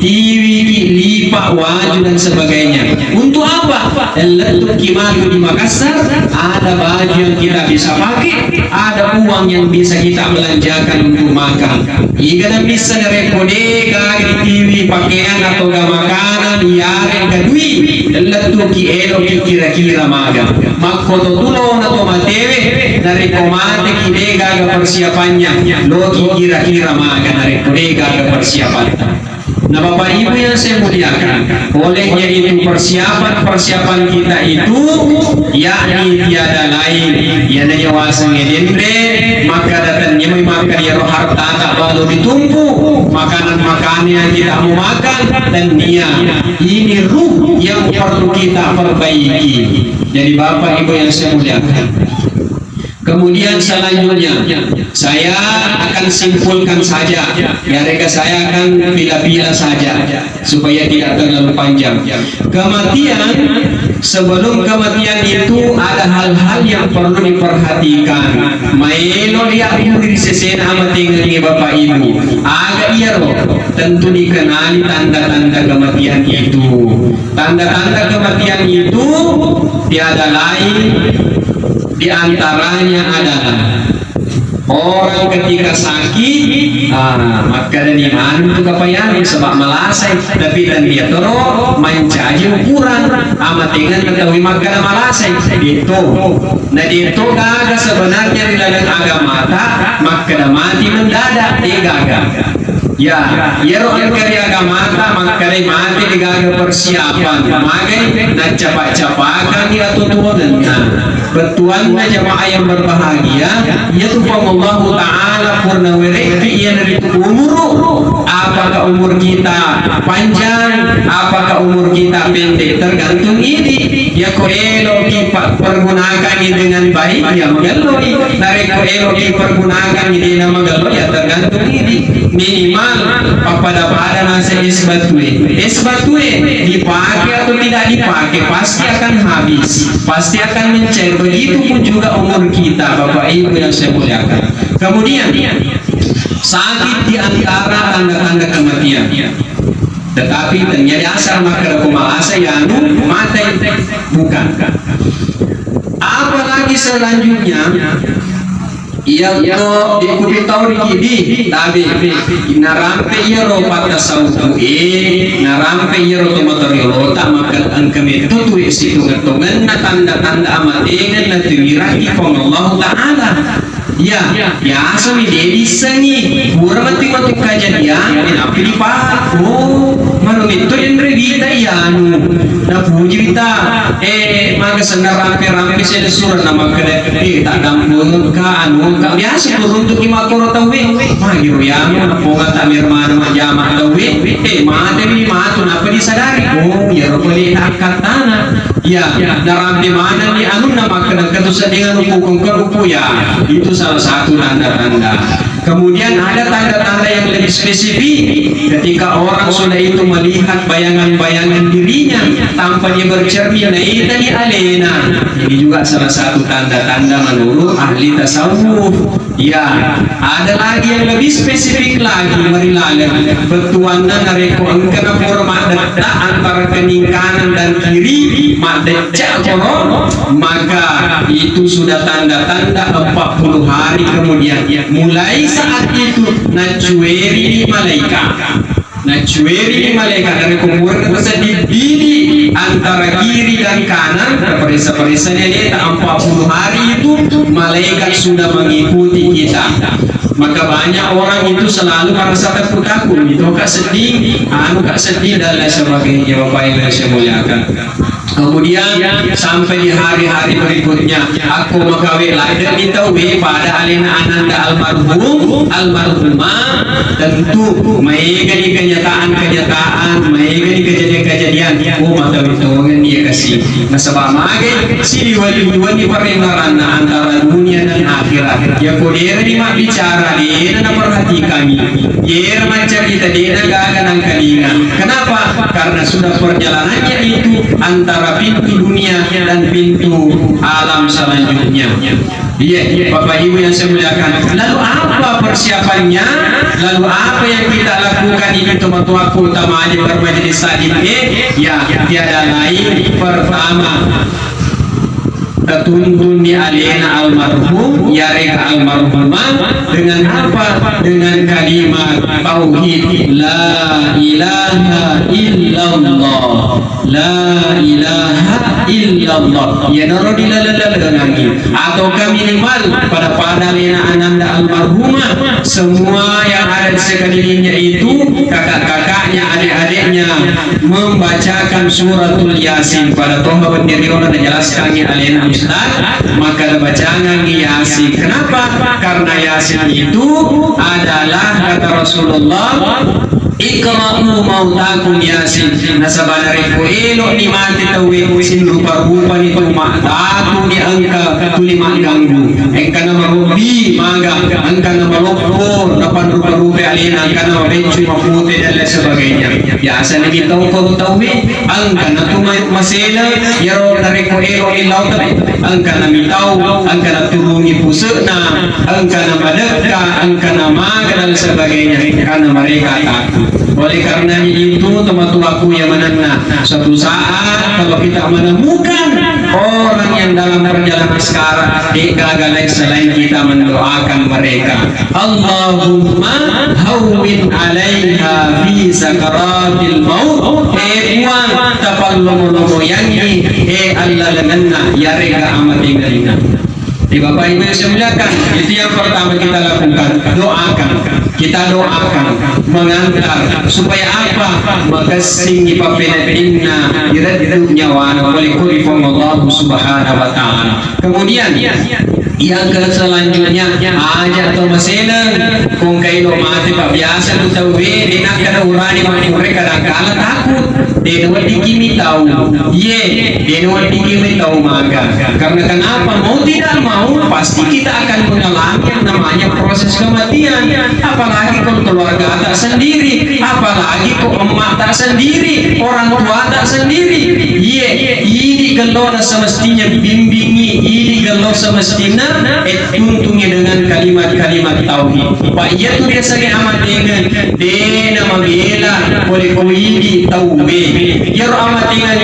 tiwiki lipa waju dan sebagainya. Untuk apa? Lettuki maju di Makassar, ada baju yang kita bisa pakai, ada uang yang bisa kita belanjakan untuk makan. Iga na bisa narekko de gaga ditiwi pakaian atau ga makanan, iyarega dui, lettuki eloki kira-kira maga. Makkoto tulo na to matewe, narekko mateki de gaga persiapannya, loki kira-kira maga narekko de gaga persiapan. Nah, Bapak Ibu yang saya muliakan, oleh yaitu persiapan-persiapan kita itu, yakni tiada lain, iyana yawaseng denre, maka datang nyamai maka iyaro harta tak balu ditumpu, makanan-makanan yang kita mau makan, dan niat. Ini ruh yang perlu kita perbaiki. Jadi, Bapak Ibu yang saya muliakan, kemudian selanjutnya, saya akan simpulkan saja, ya, rega saya akan pila-pila saja, supaya tidak terlalu panjang. Kematian, sebelum kematian itu ada hal-hal yang perlu diperhatikan. Maelo dia diri sesena amatengengi Bapak Ibu. Aga iyaro, tentu dikenali tanda-tanda kematian itu. Tanda-tanda kematian itu tiada lain, di antaranya adalah orang ketika sakit, ah, makkadani maneng tu kapayang sebab malasai, tapi tennia toro mancaji ukuran amatengan tetawi makkada malasai. Itu. Nah, itu gaga sebenarnya di dalam agamata makkada mati mendadak, eh, gaga. Ya, iyaro engka ri agamata makkedai mate degaga persiapan, magai naccapa-capakanni atuo-tuongenna. Bettuanna jamaah yang berbahagia, iyatu Puang Allahu Ta'ala purna werekki iyanaritu umuru, apakah umur kita panjang, apakah umur kita pendek, tergantung idi. Iyako eloki pa-, pergunakangi dengan baik, ya magelloi. Narekko eloki pergunakangi dena magello, ya tergantung idi. Minimal pappada-pada naseng es batue. Es batue dipake atau tidak dipake, pasti akan habis, pasti akan mencair. Begitu pun juga umur kita, Bapak Ibu yang saya muliakan. Kemudian, sakit di antara tanda-tanda kematian. Tetapi tennia diasar makkeda ko malasa ya anu mate, bukan. Apalagi selanjutnya, iya to dikupitau rikidi tabe, narampe iyaro pattasauku e, narampe iyaro to matoriolota, maka engka metto tu sitongettongenna tanda-tanda amatengen natuwirangi Puang Allahu Ta'ala. Iya, biasa mi de dissengi. Pura mati matu kajadian, eh, nappi dipa-, oh, manu metto denre wita iya anu. Napuji wita, eh, maga senna rampe-rampe sede surang na makkeda, eh, tak dampengka anu ka. Biasa turuntuki makkoro tauwe. Magi ro yanu, naponga tak mermana majama tauwe. Eh, mate mi matu, nappa disadari. Oh, iyaro pole nakkattana. Ya, narampe manenni anunna makkeda, engka tu sedding anu pukung kerupu ya. Itu salah satu tanda-tanda. Kemudian ada tanda-tanda yang lebih spesifik ketika orang sudah itu melihat bayangan-bayangan dirinya tanpa dia bercermin, naitani alena. Ini juga salah satu tanda-tanda menurut ahli tasawuf. Iya, ada lagi yang lebih spesifik lagi, mari laleng. Bettuanna narekko engka na pura maddetta antara kening kanan dan kiri, maddecca koro, maka itu sudah tanda-tanda empat puluh hari kemudian. Mulai saat itu, nacueri malaikat. Nacueri malaikat dari kuburan terseddidi antara kiri dan kanan, paressa-paressa ni aleta empat puluh hari itu malaikat sudah mengikuti kita. Maka banyak orang itu selalu merasa takut-takut, itu kak sedih, anu kak sedih dan lain sebagainya, Bapak Ibu yang saya muliakan. Kemudian sampai di hari-hari berikutnya, akko makawe ladde mi tauwe pada alena ananda almarhum, almarhumah, tentu maegani kenyataan-kenyataan, maegani kejadian-kejadian, oh, matawi tongenni iya kasi. Nasaba magai siliweng-liwenni parennaranna antara dunia dan akhirat. Yako dereni mabbicara, dena naperhatikangi. Yero maccarita, dena gaga nangkalinga. Kenapa? Karena sudah perjalanannya itu antara pintu dunia dan pintu alam selanjutnya. Iya, iya, Bapak Ibu yang saya muliakan. Lalu apa persiapannya? Lalu apa yang kita lakukan ini, teman-temanku, utama di bermajelis taklim? Eh, ya, tiada lain. Pertama, tatuntunni alena almarhum, yarega almarhumah, dengan apa? Dengan kalimat tauhid, la ilaha illallah, la ilaha illallah. Iyanaro dilaleng-lalengangi. Ataukah minimal pada-pada alena ananda almarhumah, semua yang ada di sekelilingnya itu, kakak-kakaknya, adik-adiknya, membacakan suratul Yasin. Pada toha wenni riolo najelaskangngi alena Ustaz, maka bacangangngi Yasin. Kenapa? Karena Yasin itu adalah, kata Rasulullah, "Iqra'u mautakum Yasin." Nasaba narekko elo'ni mate tauwe, sinrupa-rupani tu, mattatu di engka tuli magganggu. Engkana marobbi maga, engkana maloppo, napanrupa-rupai alena, engkana mabeccu, mapute, dan lain sebagainya. Biasani mitau ko tauwe, engkana tu ma-, masele, iyaro narekko ero lao tauwe, engkana mitau, engkana turungi puse'na, engkana madekka, engkana maga, dan sebagainya, karena mereka takut. Oleh karenanya itu, tomatoaku yang menenna, suatu saat kalau kita menemukan orang yang dalam perjalanan sekarat, de gaga lain selain kita mendoakan mereka. Allahumma hawwin alaiha fi sakaratil maut. Eh Puang, tapallomo-lomoyangngi, eh, allalengenna yarega amatengenna. Eh, Bapak Ibu yang saya muliakan, itu yang pertama kita lakukan, doakan. Kita doakan, mengantar, supaya apa? Makessingi pappeneddinna ireddu nyawana, oleh kuri Puang Allah Subhanahu wa Ta'ala. Kemudian, yang ke selanjutnya, aja to maseneng, kong kailo mate, Pak, biasa tu tauwe, de nakkeda urane makkunrai kadangkala takut, de naweddikki mitau, ye, de naweddikki mitau maga. Karena kenapa? Mau tidak mau, pasti kita akan mengalami yang namanya proses kematian. Apalagi kalau keluarga tak sendiri, apalagi kok emak tak sendiri, orang tua tak sendiri. Iye, idi gello semestinya bimbingi, idi gello semestinya, eh, tuntungi dengan kalimat-kalimat tauhid. Pak, iya tu biasanya amat dengan dena mabela pole ko idi tauwe. Iyaro amat dengan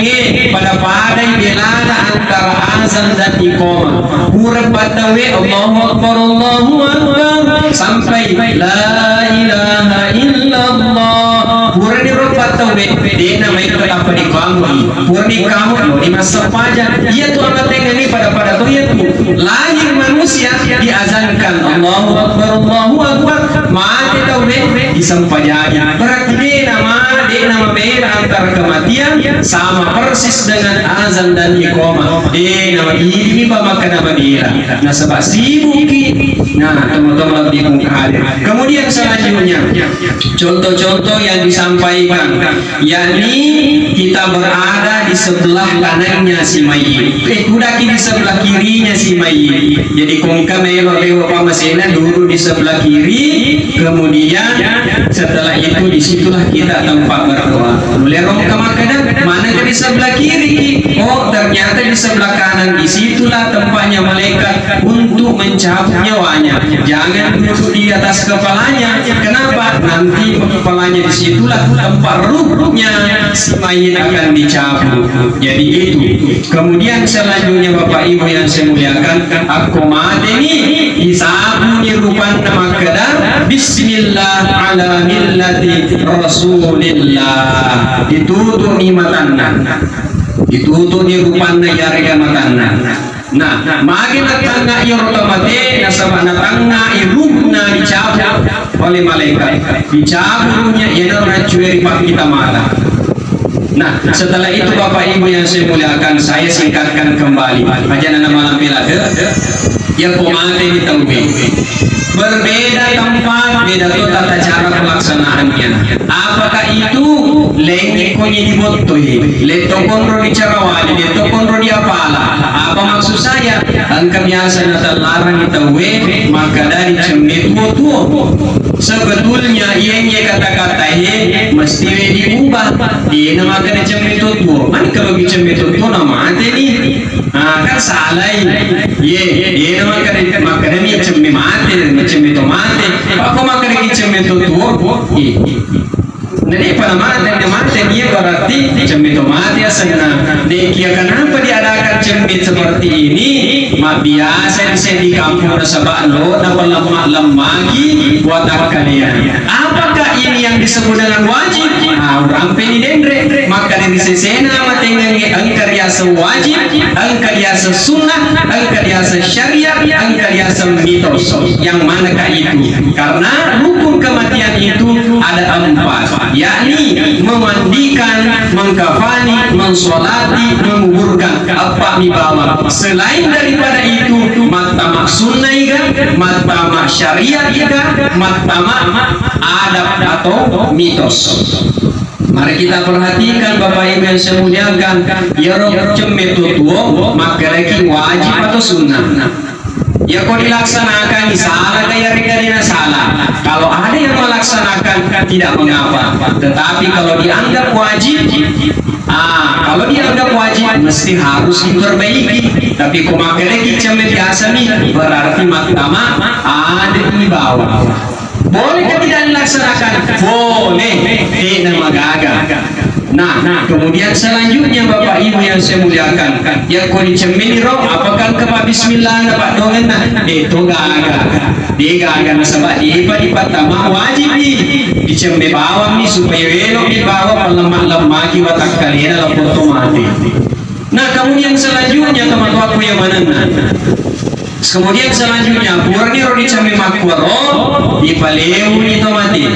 pada-padai belana antara azan dan iqamah. Pura pattawe, Allahu Akbar, Allahu Akbar, sampai la ilaha illallah. Purani ro pattawe, dena mai tappa dikamui. Purani kamu di masa paja. Iya tu amatengani pada-pada tu iya tu. Lahir manusia diazankan, Allahu Akbar, Allahu Akbar. Mate tauwe disempajai. Berarti dena ma, dena mabela antara kematian sama persis dengan azan dan iqamah. Dena ma, ini pa makkeda mabela. Nasaba sibukki. Nah, teman-teman lebih hadir. Kemudian selanjutnya, contoh-contoh yang disampaikan, yakni kita berada di sebelah kanannya si mayit. Eh, kudaki di sebelah kirinya si mayit. Jadi, kongka melo lewa pamasena dulu di sebelah kiri, kemudian setelah itu disitulah kita tempat berdoa. Mulai rongka makkeda, mana ke di sebelah kiri? Oh, ternyata di sebelah kanan, disitulah tempatnya malaikat untuk mencabut nyawanya. Jangan duduk di atas kepalanya. Kenapa? Nanti kepalanya disitulah tempat ruhnya si mayit akan dicabut. Jadi itu. Kemudian selanjutnya, Bapak Ibu yang saya muliakan, akko mateni, disabuni rupanna makkeda, "Bismillah ala millati Rasulillah." Ditutuni matanna. Ditutuni rupanna yarega matanna. Nah, magi natangnga iyaro tomate, nasaba natangnga ruhna dicabut oleh malaikat. Dicabut ruhnya, iyanaro naccue ri pakkita mata. Nah, setelah itu Bapak Ibu yang saya muliakan, saya singkatkan kembali. Aja nana malam bela de, ya ko mate ni tauwe. Berbeda tempat, beda to tata cara pelaksanaannya. Apakah itu lengi konyi di bottoi, letto konro di carawali, letto konro di apala? Apa maksud saya? Engka biasa na tellarang tauwe, maka dari cemme tuo-tuo. Sebetulnya iye kata-kata e mesti we diubah. Dena makkeda cemme tuo-tuo. Mani kalau cemme tuo-tuo na mate ni. Ah, kan salai. Ye, dena makkeda, makkeda mi cemme mate, cemme to mate. Apa makkeda ki cemme tuo-tuo? Ih. Nah, ini pada mate, dia mate, dia berarti cemme to mate asenna. Dekia kenapa diadakan cemme seperti ini? Mabbiasa di, di kampung nasaba lo na pelemma-lemmaki watakkalea. Apakah ini yang disebut dengan wajib? Ah, urampe ni denre. Maka dari sesena matengengnge engka riaseng wajib, engka riaseng sunnah, engka riaseng syariat, engka riaseng mitos. Yang manakah itu? Karena rukun kematian itu ada empat, yakni memandikan, mengkafani, mensolati, menguburkan. Apa mi bawang. Selain daripada itu, mattama sunnah iga, mattama syariat iga, mattama adab atau mitos. Mari kita perhatikan Bapak Ibu yang saya muliakan, iyaro cemme tuo-tuo makkedaki wajib atau sunnah. Yako dilaksanakan, salah ka yarega dena salah. Kalau ada yang melaksanakan, tidak mengapa. Tetapi kalau dianggap wajib, ah, kalau dianggap wajib, mesti harus diperbaiki. Tapi ko makkedaki cemme biasa mi, berarti mattama ada di bawah. Bolehkah tidak dilaksanakan? Boleh. Tidak magaga. Nah, kemudian selanjutnya Bapak Ibu yang saya muliakan, yakko dicemmeni ro, apakah kepa bismillah na paddongenna? Eh, to gaga. De gaga nasaba depa dipattama wajib ni. Dicemme bawang ni supaya welo ni bawang palemma-lemmaki watakkalena lapong to mate. Nah, kemudian selanjutnya, teman-temanku yang manenna. Kemudian selanjutnya, purani ro dicemme makkuaro, dipaleuni to mate.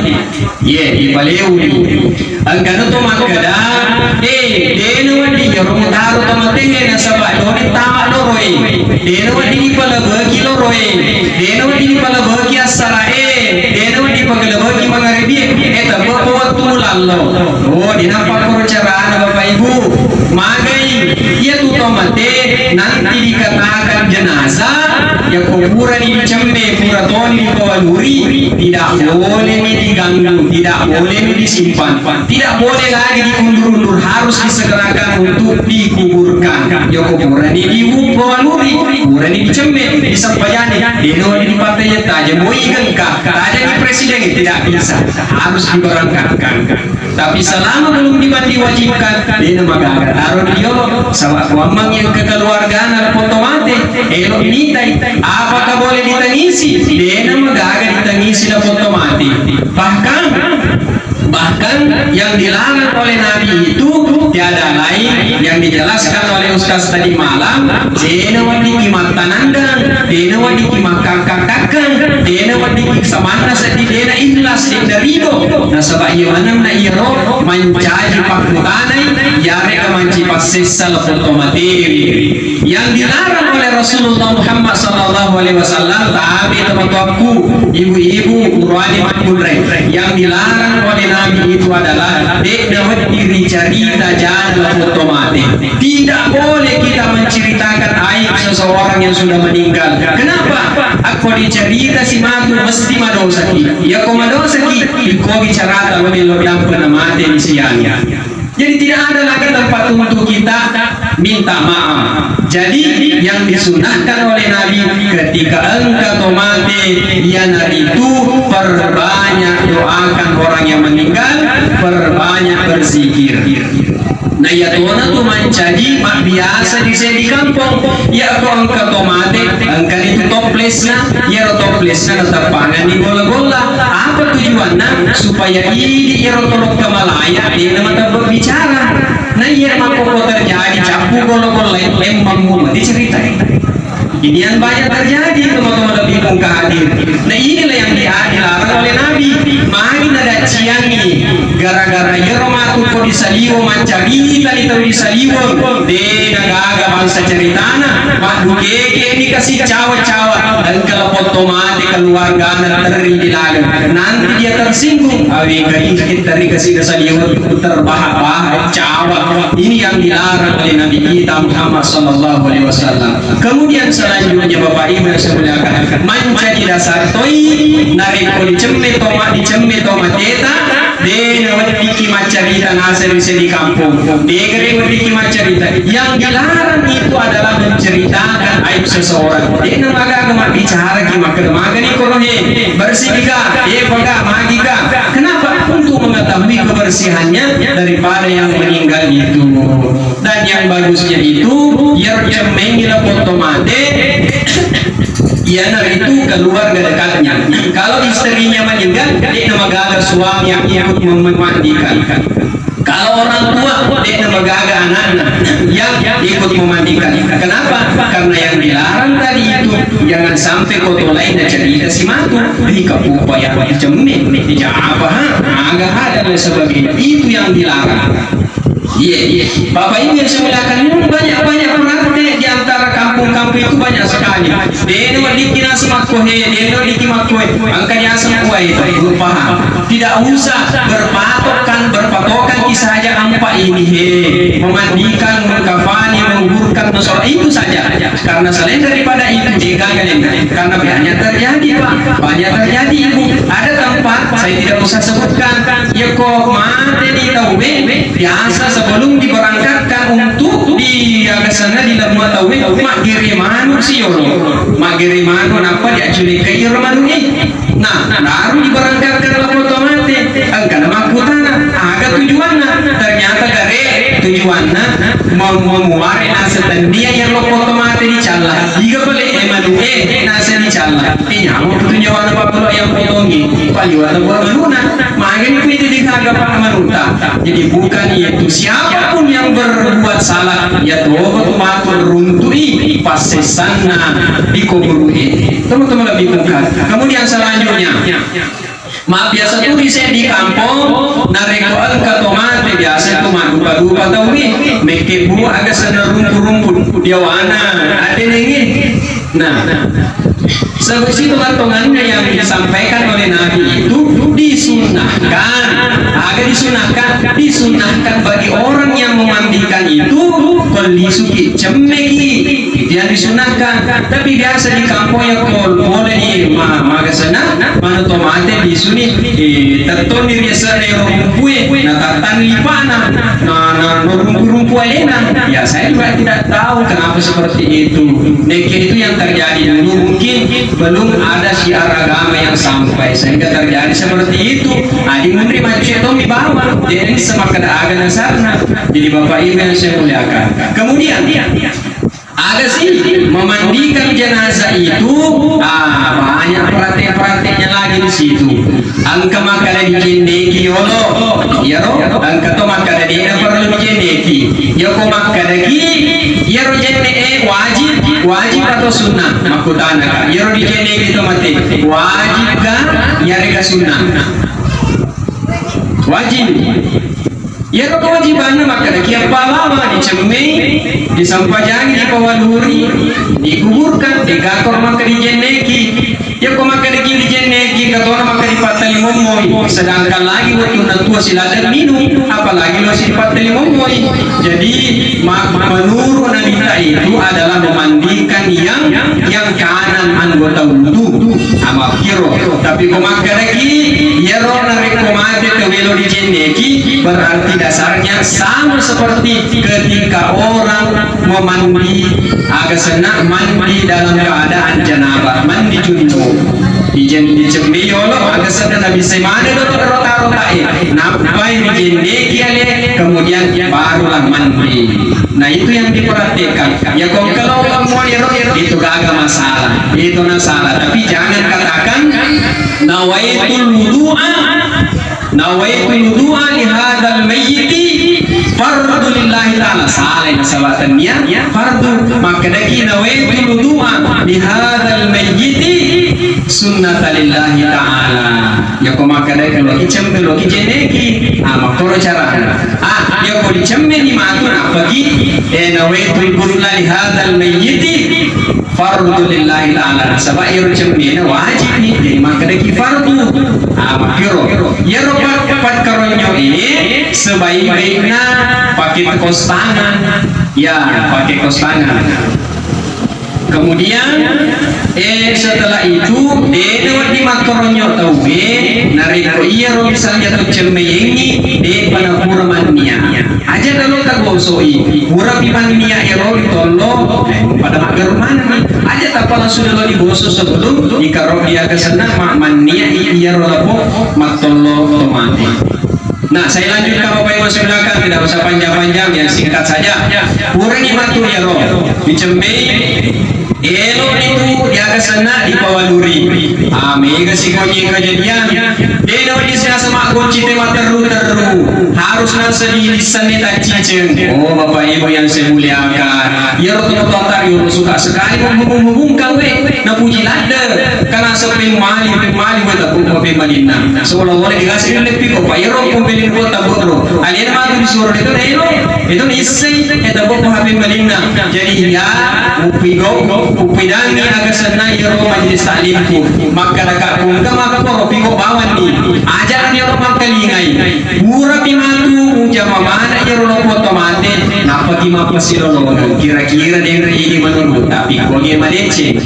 Ye, dipaleuni. Engkana to makkeda, eh, dena wedding iyaro mutaro to mate, nasaba doni tama loroe. Dena wedding dipalebeki loroe. Dena wedding dipalebeki assarae. Dena wedding dipagelebeki mangarebi. Eh, tebbe wettu mulallo. Oh, dinappa koro carana Bapak Ibu. Magai, iya tu to mate nanti dikatakan jenazah, ya ko purani dicemme, pura toni dipawaluri, tidak boleh ni diganggu, tidak boleh ni disimpan, tidak boleh lagi diundur-undur, harus disegerakan untuk dikuburkan. Ya ko purani dipawaluri, purani dicemme, disempajani, deno dipatai taja, moi gengka, taja ni presiden, tidak bisa, harus diberangkatkan. Tapi selama belum diwajibkan, dena magaga taro dio, saba kuammang yang kekeluargana lapong to mate, elo mitai, apakah boleh ditangisi? Dena magaga ditangisi lapong to mate. Bahkan, bahkan yang dilarang oleh Nabi itu tiada lain yang dijelaskan oleh Ustaz tadi malam, dena wedding mattanandang, dena wedding makkakka-kakka, dena wedding samanna seddi, dena ikhlas, dena ridho. Nasaba iya manenna iyaro mancaji pakkutanai, yarega mancaji passessa lapong to matewe. Yang dilarang oleh Rasulullah Muhammad sallallahu alaihi wasallam, tapi teman-temanku, ibu-ibu, urwani makkunrai, yang dilarang oleh Nabi itu adalah de' nawedding ricarita jana lapong to mate. Tidak boleh kita menceritakan aib seseorang yang sudah meninggal. Kenapa? Akko dicarita si matu mesti madosaki. Yako madosaki, iko bicarata lo melo dampeng na mate ni siang. Jadi tidak ada lagi tempat untuk kita minta maaf. Jadi yang disunahkan oleh Nabi ketika engka to mate, iyanaritu perbanyak doakan orang yang meninggal, perbanyak berzikir. Na iyatona tu mancaji mabbiasa di seddi kampong. Iya ko engka to mate, engkani tu toplesna, iyaro toplesna natappanganni golla-golla. Apa tujuanna? Supaya idi iyaro to lokka malaya dena matebbe bicara. Na iya makkoko terjadi cappu golla-golla, emmammu mati cerita. Ini yang banyak terjadi, teman-teman lebih pun hadir. Nah, inilah yang dia dilarang oleh Nabi. Magi nadacciangi gara-gara iyaro matu di saliweng, maccarita ni tau di saliweng, de' nagaga bangsa ceritana, maddukeke ni kasi cawa-cawa, engka lapong to mate keluargana terri di laleng. Nanti dia tersinggung, awe kari kita ri kasi ke saliweng terbahak-bahak, cawa. Ini yang dilarang oleh Nabi kita Muhammad sallallahu alaihi wasallam. Kemudian selanjutnya, Bapak Ibu yang saya muliakan, mancaji dasar toi narekko dicemme to ma-, dicemme to mateta, de' naweddikki maccarita naseng ri seddi kampong. De' gare weddikki maccarita. Yang dilarang itu adalah menceritakan aib seseorang. De' namagaga mabbicaraki makkeda magani koro he, bersih ka, eh, paga, magi ka. Kenapa? Untuk mengetahui kebersihannya daripada yang meninggal itu. Dan yang bagusnya itu, iyaro cemmengi lapong to mate, iyanaritu keluarga dekatnya. Kalau istrinya meninggal, de' namagaga suami yang ikut mem-, memandikan. Kalau orang tua, de' namagaga anakna yang ikut memandikan. Kenapa? Karena yang dilarang tadi itu, jangan sampai ko to lainna cerita si matu. Ih, kapupa yang dicemme, ija apa, ha? Aga ha, dan lain sebagainya. Itu yang dilarang. Iya, iya. Bapak Ibu yang saya muliakan, ini banyak-banyak praktek di antara kampung-kampung itu banyak sekali. De' naweddikki naseng makko he, de' naweddikki makko he. Engka diaseng kuwae, lupa. Tidak usah berpatokan, berpatokan kisah saja empat ini he. Memandikan, mengkafani, menguburkan, mensolat, itu saja. Karena selain daripada itu, de' gaga lainna. Karena banyak terjadi, Pak. Banyak terjadi, Ibu. Ada tempat, saya tidak usah sebutkan. Iya ko mate ni tauwe, biasa sebelum diberangkatkan untuk di, aga asenna, di lemma tauwe, maggere manu si yolo. Maggere manu, nappa diacculekkai iyaro manu'e. Nah, baru diberangkatkan lapong to mate. Engkana makkutana, aga tujuanna? Ternyata gare tujuanna mem-, memuare naseng tennia yang lapong to mate dicalla. Iga pale e manu'e naseng dicalla. Eh, nyawa tu nyawana pappelo yang potongi. Paliwata buat manuna. Magani ku itu digaga pa manuta. Jadi bukan itu. Siapapun yang berbuat salah, ya tobat matu runtui passessanna di kuburu'e. Teman-teman lebih bukan. Kemudian selanjutnya, ma biasa tu di seddi kampong, narekko engka to mate, biasa tu maddupa-dupa tauwe, mekke bu aga senna rumpu-rumpu diawana, ade nengi. Nah, sebesi tongan-tongannya yang disampaikan oleh Nabi itu disunnahkan. Aga disunnahkan? Disunnahkan bagi orang yang memandikan itu, ko lisuki, cemmeki. Itu yang disunahkan. Tapi biasa di kampung ya, ko boleh ni ma-, maga senna, manu to mate lisuni, eh, tettonni riasana ero rumpue, na tattang lipana, na, na, na rumpu-rumpu alena. Ya, saya juga tidak tahu kenapa seperti itu. Nekke itu yang terjadi dulu, mungkin belum ada syiar agama yang sampai sehingga terjadi seperti itu. Adi munri macet tommi bawa. Jadi, semakkeda aga nasarna. Jadi, Bapak Ibu yang saya muliakan. Kemudian, aga sih, memandikan jenazah itu, ah, banyak praktek-prakteknya lagi di situ. Engka makkeda dijenneki yolo, iyaro, engka to makkeda de'na perlu dijenneki. Yako makkedaki, iyaro jenne'e wajib, wajib atau sunnah? Makkutanaka, iyaro dijenneki to mate, wajibka yarega sunnah? Wajib. Iyaro kewajibanna makkeda, kiappa bawang, dicemmei, disempajangi, dipawaluri, dikuburkan, degako makkeda dijenneki. Iyako makkeda ki dijenneki, katona makkeda dipattali mommoi, sedangkan lagi wettunna tuo siladde minung, apalagi lo sipattali mommoi. Jadi, ma-, menurut Nabi kita itu adalah memandikan yang, yang kanan anggota wudu. Amakkiro. Tapi ko makkedaki, iyaro narekko mate tau melo dijenneki, berarti dasarnya sama seperti ketika orang memandi, aga senna mandi dalam keadaan janabah, mandi junub. Dijen-, dicemmi yolo, aga senna nabi semana dolo rota-rota e. Nappai dijenneki ale, kemudian barulah mandi. Nah, itu yang diperhatikan. Ya, kok kalau kamu ero, itu gak ada masalah. Itu masalah. Tapi jangan katakan, "Nawaitul wudu'a, nawaitul wudu'a li hadzal mayyiti fardhu lillahi ta'ala." Salah, nasabatan niat, ya, fardu. Makkedaki, "Nawaitul wudu'a li hadzal mayyiti sunnatan lillahi ta'ala." Ko makkeda, "Loki cemme, loki cenneki." Ah, makkoro carana. Ah, iya ko dicemmeni matu, nappaki, eh, nawaitul ghusla li hadzal mayyiti fardhu lillahi ta'ala. Nasaba iyaro cemmena wajib ni, jadi makkedaki fardu. Ah, makkiro. Iyaro pat-, pakkaronyo e sebaik-baikna pakai kos tangan. Ya, pakai kos tangan. Kemudian, eh, setelah itu, de' nawedding makkaronyo tauwe, narekko iyaro misalnya to cemmeyengngi, de'pa napura mannia. Aja nalo tagosoi, purapi mannia ero ri tollo, eh, pada maggaru manenni. Aja tappa langsung nalo digoso sebelum dikaro diaga senna ma-, mannia i-, iyaro lapo mattollo tomate. Nah, saya lanjutkan Bapak Ibu sekalian, tidak usah panjang-panjang, yang singkat saja. Purani matu iyaro dicemmei, elo itu diaga senna dipawaluri. Ah, mega sikonye kejadian. Dena wajib siasa makkunci tema terru-terru. Harus nasa di lisannya tak cicing. Oh, Bapak Ibu yang saya muliakan. Iyaro to matoatta riolo suka sekali menghubung-hubungkan we, napuji ladde. Kana seppeng mali, peng mali we, tabbu ko peng malinna. Seolah-olah dikasih lebih kok, Pak, iyaro pembeli ko tabbu ro. Alena matu disuruh itu deh, itu isi, eh, tabbu ko H P malinna. Jadi ya, upigo, upidangi aga senna iyaro majelis taklimku. Makkadaka pungka maka poro pigo bawanni. Aja iyaro makkalingai. Purapi matu mujama maneng iyaro loppo tomate, nappaki mappassilolongeng. Kira-kira denre idi menurut, tapi koge madeceng.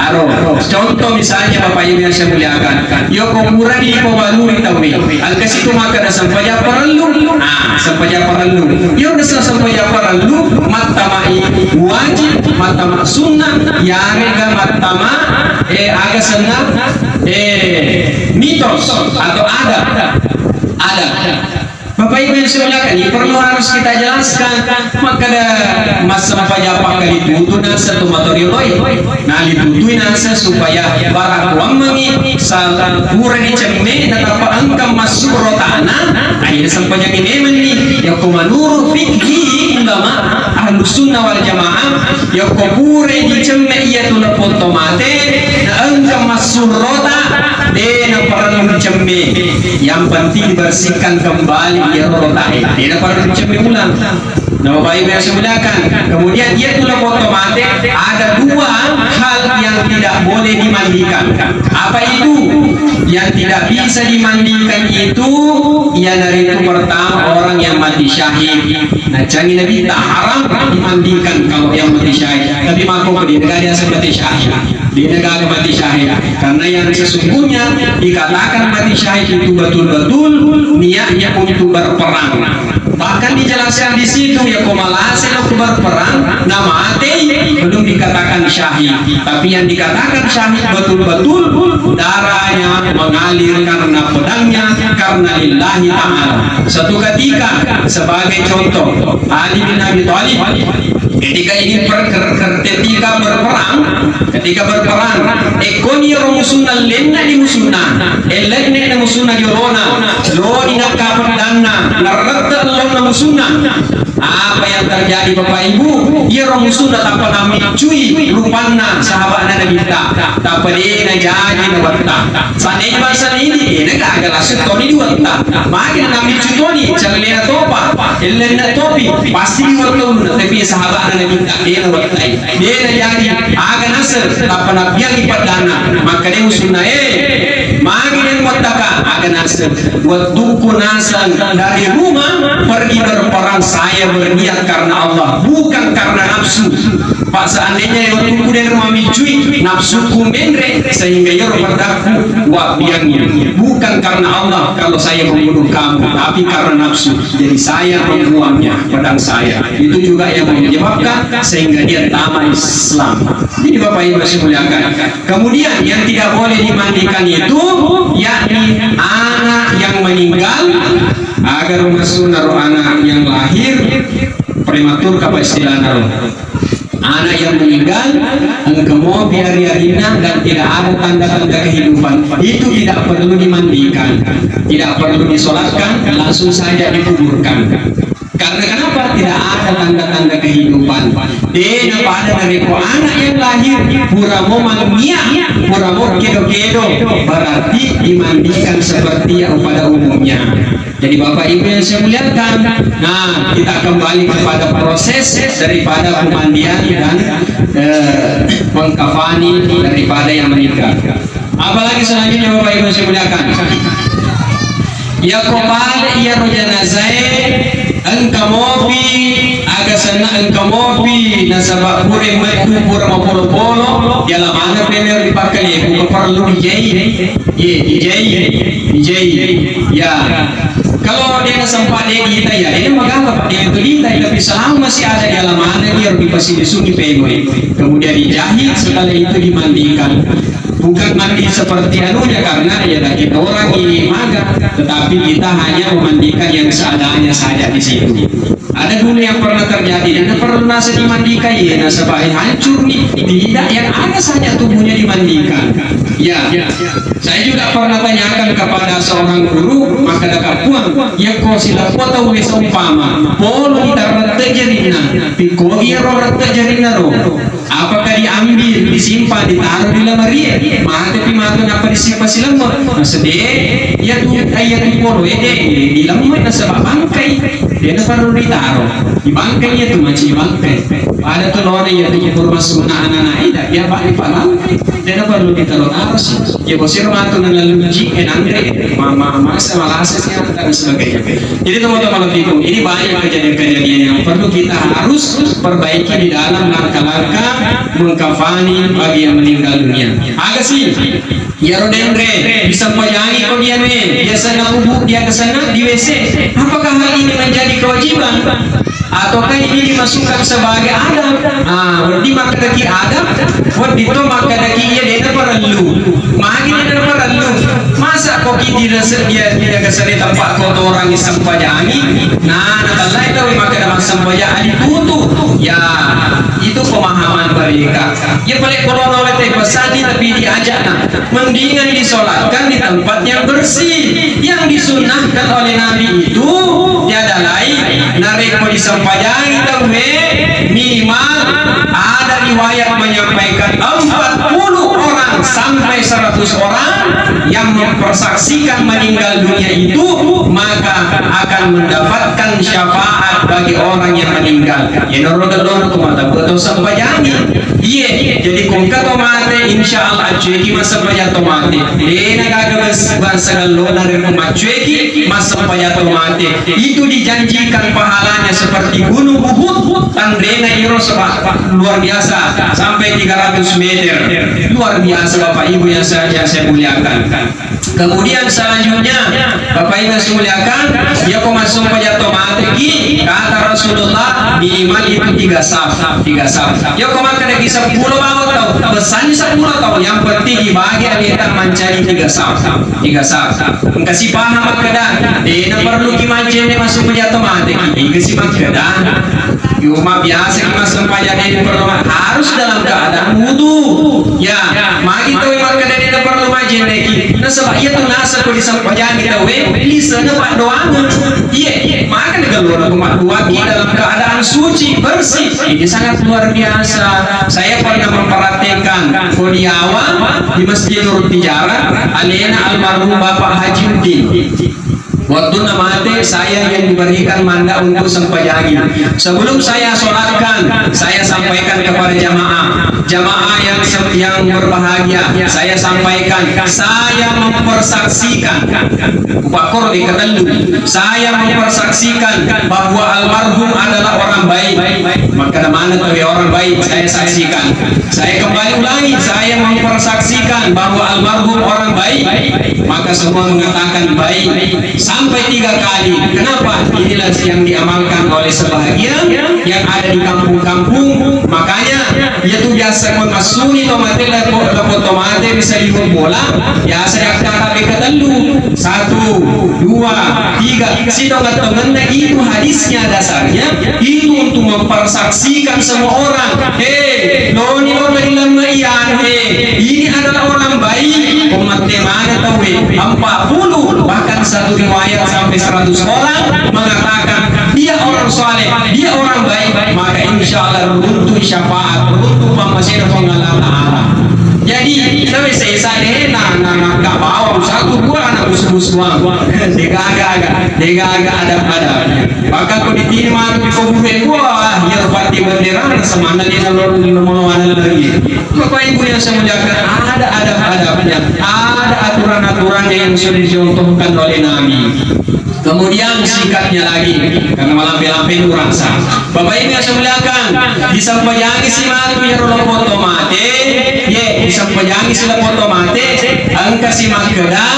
Aro, contoh misalnya Bapak Ibu yang saya muliakan, yoko purani dipawaluri tauwe, engka situ makkeda sempajang parellu. Ah, sempajang parellu. Iyo, nasa sempajang parellu, mattamai wajib, mattama sunnah, yarega mattama, eh, aga senna, eh, mitos atau adat. Adat. Bapak Ibu yang saya muliakan, ini perlu harus kita jelaskan. Makkeda massempajang pakkali tutu nasa tu matorioloi. Nah, ditutui nasa supaya barakkuammengi sa-, pura dicemme, natappa engka massu'ro tana, akhirnya sempajang ini menni. Yako menurut fikih ulama Ahlus Sunnah wal Jamaah, yako pura dicemme iya tu leppo tomate, na engka massu'rota, de na perlu dicemme. Yang penting dibersihkan kembali iya rota, de na perlu dicemme ulang. Nah, Bapak Ibu yang saya muliakan, kemudian iya tu leppo tomate, ada dua hal yang tidak boleh dimandikan. Apa itu? Yang tidak bisa dimandikan itu, iyanaritu pertama orang yang mati syahid. Nah, canggih Nabi tak haram dimandikan kalau yang mati syahid. Tapi mako di negara yang mati syahid. Di negara mati syahid. Karena yang sesungguhnya dikatakan mati syahid itu betul-betul niatnya untuk berperang. Bahkan dijelaskan di situ, ya, ko malase lo ku berperang, na matei, belum dikatakan syahid. Tapi yang dikatakan syahid betul-betul darahnya mengalir karena pedangnya, karena lillahi ta'ala. Satu ketika, sebagai contoh, Ali bin Abi Thalib, ketika ini per-, ker-, ker-, ketika berperang, ketika berperang, ekoni ro musunna, lenna di musunna, elenne musunna di olona, lo di nakka peddanna, narrette ellonna musunna. Apa yang terjadi, Bapak Ibu? Iyaro musunna tappa namiccui rupanna sahabatna Nabitta, tappa de najaji nawetta. Sanne bangsa ini, de na gaga lasu toni duatta. Magi namiccu toni, cellena topa, ellenna topi, pasti duatta ulunna, tapi sahabatna Nabitta, de nawettai. De najaji, aga naseng, tappa nabbiangi peddanna. Makkeda musunna, eh, magi de muattaka, aga naseng. Wettukku naseng dari rumah pergi berperang, saya berniat karena Allah, bukan karena nafsu. Pak, seandainya wettukku dari rumah micui, nafsuku menre, sehingga iyaro peddaku wabbiangi. Bukan karena Allah kalau saya membunuh kamu, tapi karena nafsu. Jadi saya membuangnya, pedang saya. Itu juga yang menyebabkan sehingga dia tamat Islam. Jadi Bapak Ibu saya muliakan, kemudian yang tidak boleh dimandikan itu yakni anak yang meninggal, agar masuk naruh anak yang lahir prematur, apa istilahnya, anak yang meninggal engka mopi ari-arina dan tidak ada tanda-tanda kehidupan, itu tidak perlu dimandikan, tidak perlu disolatkan, langsung saja dikuburkan. Karena kenapa? tidak ada tanda-tanda kehidupan. Dena pada narekko anak yang lahir pura mo mangia, pura mo kedo-kedo, berarti dimandikan seperti yang pada umumnya. Jadi Bapak Ibu yang saya muliakan, nah, kita kembali kepada proses daripada pemandian dan, eh, mengkafani daripada yang meninggal. Apalagi selanjutnya Bapak Ibu yang saya muliakan. Yako pale iyaro janazae engka mopi, aga senna engka mopi, nasaba pura mettu pura mapolo-polo, yala maneng pemero dipakkaleku, perlu dijai. Ye, dijai, dijai. Ya. Kalau dia sempat dia kita ya, dia magala Pak, dia itu kita, tapi selama masih ada di halaman, dia harus dipasang di sungai pemoi. Kemudian dijahit, setelah itu dimandikan. Bukan mandi seperti anunya, karena ya kita orang ini maga, tetapi kita hanya memandikan yang seadanya saja di situ. Ada dulu yang pernah terjadi, dan perlu nasa dimandikan, ya, nasaba hancur nih. Tidak, yang ada saja tubuhnya dimandikan. Ya, saya juga pernah tanyakan kepada seorang guru, maka ada kapuang, ya, ko sila kota wesa umpama, polo di tarrata jarina, piko iya ro rata jarina ro. Apakah diambil, disimpan, ditaruh di lemari? Mate pi matu nappa disimpan silemme. Nasede, iya tu, iya tu polo ede, dilemma nasaba bangkai. Dena perlu ditaro. Dibangkai iya tu, maci bangkai. Pada tu lona iya tu pura masunna anak-anak ida, iya bak di bangkai. Dena perlu ditaro-taro sih. Iya bosir matu nalunci, eh, nanre, mama, masa malasa sih, dan sebagainya. Jadi teman-teman, ini banyak kejadian-kejadian yang perlu kita harus perbaiki di dalam langkah-langkah mengkafani bagi yang meninggal dunia. Aga sih, iyaro denre, bisa pajangi ko dia ne, biasa na kubu dia ke sana di W C. Apakah hal ini menjadi kewajiban? Ataukah ini dimasukkan sebagai adab? Ah, wedding makkadaki adab, wedding to makkadaki iya dena parellu. Magi dena parellu? Masa ko ki dirasa dia tidak kesana tempat kotoran disempajangi? Nah, natellai tau makkada massempajang ditutup. Ya, itu pemahaman mereka. Ya pale kono oleh teh pesani tapi diajak nah. Mendingan disolatkan di tempat yang bersih. Yang disunnahkan oleh Nabi itu tiada lain, narekko disempajangi tauwe, minimal ada riwayat menyampaikan empat puluh orang sampai seratus orang yang mempersaksikan meninggal dunia itu, maka akan mendapatkan syafaat bagi orang yang meninggal. Yenaro gellona ko mata beto sempajangi. Iye, jadi ko engka to mate, insya Allah accueki massempajang to mate. Dena gaga bes-, bangsa gellona rekko maccueki massempajang to mate. Itu dijanjikan pahalanya seperti Gunung Uhud, tanrena iro seba-, luar biasa, sampai tiga ratus meter. Luar biasa Bapak Ibu yang saya, yang saya muliakan. Kemudian selanjutnya, Bapak Ibu yang saya muliakan, ya ko massempajang to mate ki, kata Rasulullah, minimal itu tiga saf, tiga saf. Ya ko makkadaki seppulo bawang tau, bessanni seppulo tau, yang penting dibagi aleta mancaji tiga saf, tiga saf. Engka si paham makkada, dena perlu ki majjenne massempajang to mate ki, engka si makkada. Cuma biasa ki massempajang dena perlu ma-, harus dalam keadaan wudu. Ya, magi tau makkada dena perlu majjenne ki. Nasaba iya tu nasaba disempajangi tauwe, lisena paddoangeng. Iye, maka negellona ko madduaki dalam keadaan suci, bersih. Ini sangat luar biasa. Saya pernah mempraktekkan ko di Yawa di Masjid Nurul Tijarat, alena almarhum Bapak Haji Udin. Wettunna mate, saya yang diberikan mandat untuk sempajangi. Sebelum saya sholatkan, saya sampaikan kepada jamaah, jamaah yang se-, yang berbahagia, saya sampaikan, saya mempersaksikan, upakkoro di ketellu, saya mempersaksikan bahwa almarhum adalah orang baik. Maka mana orang baik, saya saksikan. Saya kembali ulangi, saya mempersaksikan bahwa almarhum orang baik. Maka semua mengatakan baik sampai tiga kali. Kenapa? Inilah yang diamalkan oleh sebahagian yang ada di kampung-kampung. Makanya, iya tu biasa ko massuni to mate, lako, lako to mate bisa liweng bola, biasa diakkata beka tellu. Satu, dua, tiga. Sitonget-tongenna itu hadisnya dasarnya itu untuk mempersaksikan semua orang. Hei, loni lo tadi lemma iyan, hei, ini adalah orang baik. Umat mana tahu, empat puluh, bahkan satu riwayat sampai seratus orang mengatakan dia orang saleh, dia orang baik, maka insya Allah runtu syafaat, runtu pammasena Puang Allah Ta'ala. Jadi, sabe sesa dena, na, na, gak bawang satu gua anak musuh-musuhan. Degaga, degaga adab-adabnya. Bahkan kau diterima di kubur gua, ya pasti bendera, semana dia lalu, lalu, lalu, lalu, Bapak Ibu yang saya muliakan, ada adab-adabnya, ada aturan-aturannya yang sudah dicontohkan oleh Nabi. Kemudian sikapnya lagi, karena malampe-lampe itu rasa. Bapak Ibu yang saya muliakan, disempajangi si matu ya loppo to mate, ye, disempajangi si loppo to mate, engka si makkeda,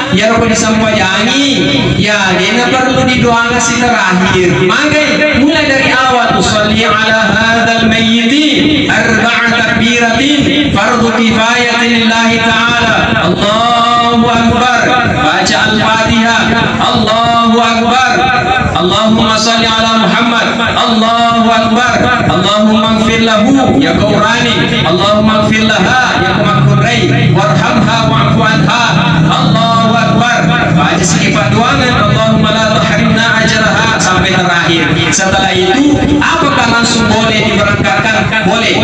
Iyaro ko disempajangi, ya, dena perlu didoakan si terakhir. Magai, mulai dari awal, "Tusalli ala hadzal mayyiti arba'a takbiratin, fardu kifayatin lillahi ta'ala. Allahu Akbar." Baca Al-Fatihah. Allahu Akbar. Allahumma salli ala Muhammad. Allahu Akbar. Allahumma ighfir lahu, ya ko urane. Allahumma ighfir laha, ya ko makkunrai. Warhamha wa'fu anha. Allahu Akbar. Baca sedikit doangan, Allahumma la tahrimna ajraha, sampai terakhir. Setelah itu, apakah langsung boleh diberangkatkan? Boleh.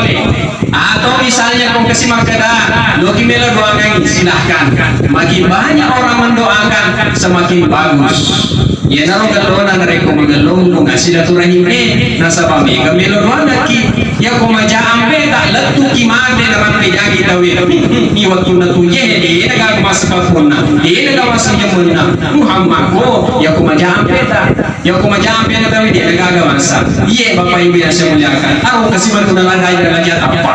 Atau misalnya kau kasih makkeda, loki melo doangan, silahkan. Makin banyak orang mendoakan, semakin bagus. Iyanaro gellona narekko magellong bunga silaturahimé, nasaba mega melo doangekki. Iyako maja ampeta lettuki mate narampe jagi tauwé. Ni wettunna tujé, dé'na gaga massipakkunna, dé'na gaga massijemmenna. Muhammad ko, iyako maja ampeta, iyako maja ampeta tauwé dé'na gaga massa. Iyé Bapak Ibu yang saya muliakan, aro kasi matu nalada ida raja tappa.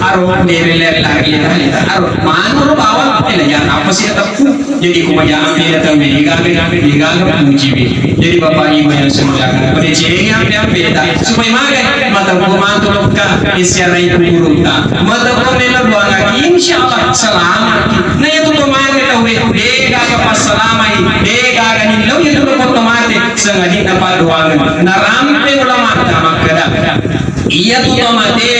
Aro nere lari lari lari. Aro manu ro bawang, eh, lagi apa sih teppu? Jadi ku maja ambil datang dari gabe gabe di gaga puji bi. Jadi Bapak Ibu yang saya muliakan, pada cengeng ambil ambil ta supaya magai mata ku matu lokka isiarai kuburutta. Mata ku melo doa lagi, insya Allah selamat. Nah itu tuh mati tahu deh, deh gaga pas selamai, deh gaga nih lo itu lo foto mati. Sengaja dapat doangan. Narampe ulama makkeda. Iyatu tomate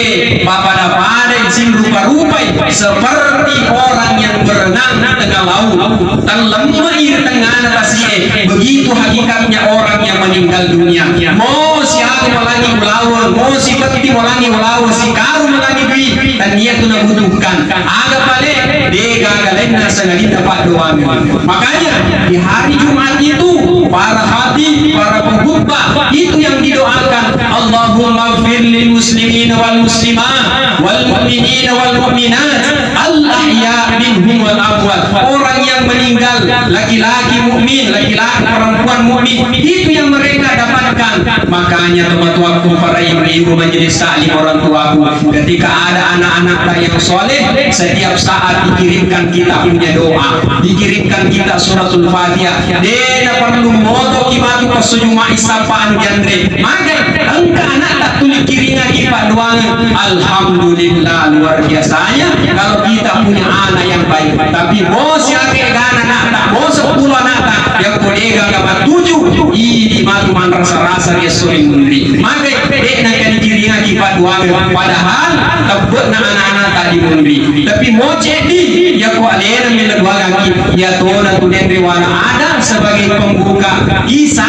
papada-pada jin rupa-rupai seperti orang yang berenang di tengah laut. Tellemmai ri tengngana tasi'e. Begitu hakikatnya orang yang meninggal dunia. Mo siaga malangi ulaweng, mo sipetti malangi ulaweng, sikaru malangi dui, tania tu nabutuhkan. Aga pale, de gaga lainna sangadinna paddoangeng. Makanya di hari Jumat itu para khatib, para pengkhutbah itu yang didoakan, Allahumma ighfir lil muslimin wal muslimat wal mu'minin wal mu'minat al ahya minhum wal amwat. Orang yang meninggal, laki-laki mukmin, laki-laki perempuan mukmin, itu yang mereka dapatkan. Makanya tomatoakku, para ibu-ibu majelis taklim, orang tuaku, ketika ada anak-anak yang soleh, setiap saat dikirimkan kita punya doa, dikirimkan kita suratul Fatihah. Dena perlu moto ki matu pasujuma isapa anu janre. Magai, engka anak tak tuli kiringaki paddoangeng. Alhamdulillah, luar biasanya kalau kita punya anak yang baik. Tapi mo siaga egana anak tak, mo sepuluh anak tak, yang kodega matuju, idi matu manrasa-rasa dia sore munri. Magai, de'na kani kiringaki paddoangeng, padahal tebbe'na anak-anak tadi munri. Tapi mo ceddi, iyako alena melo doangaki, iyatona tu denre wala ada sebagai pembuka Isa,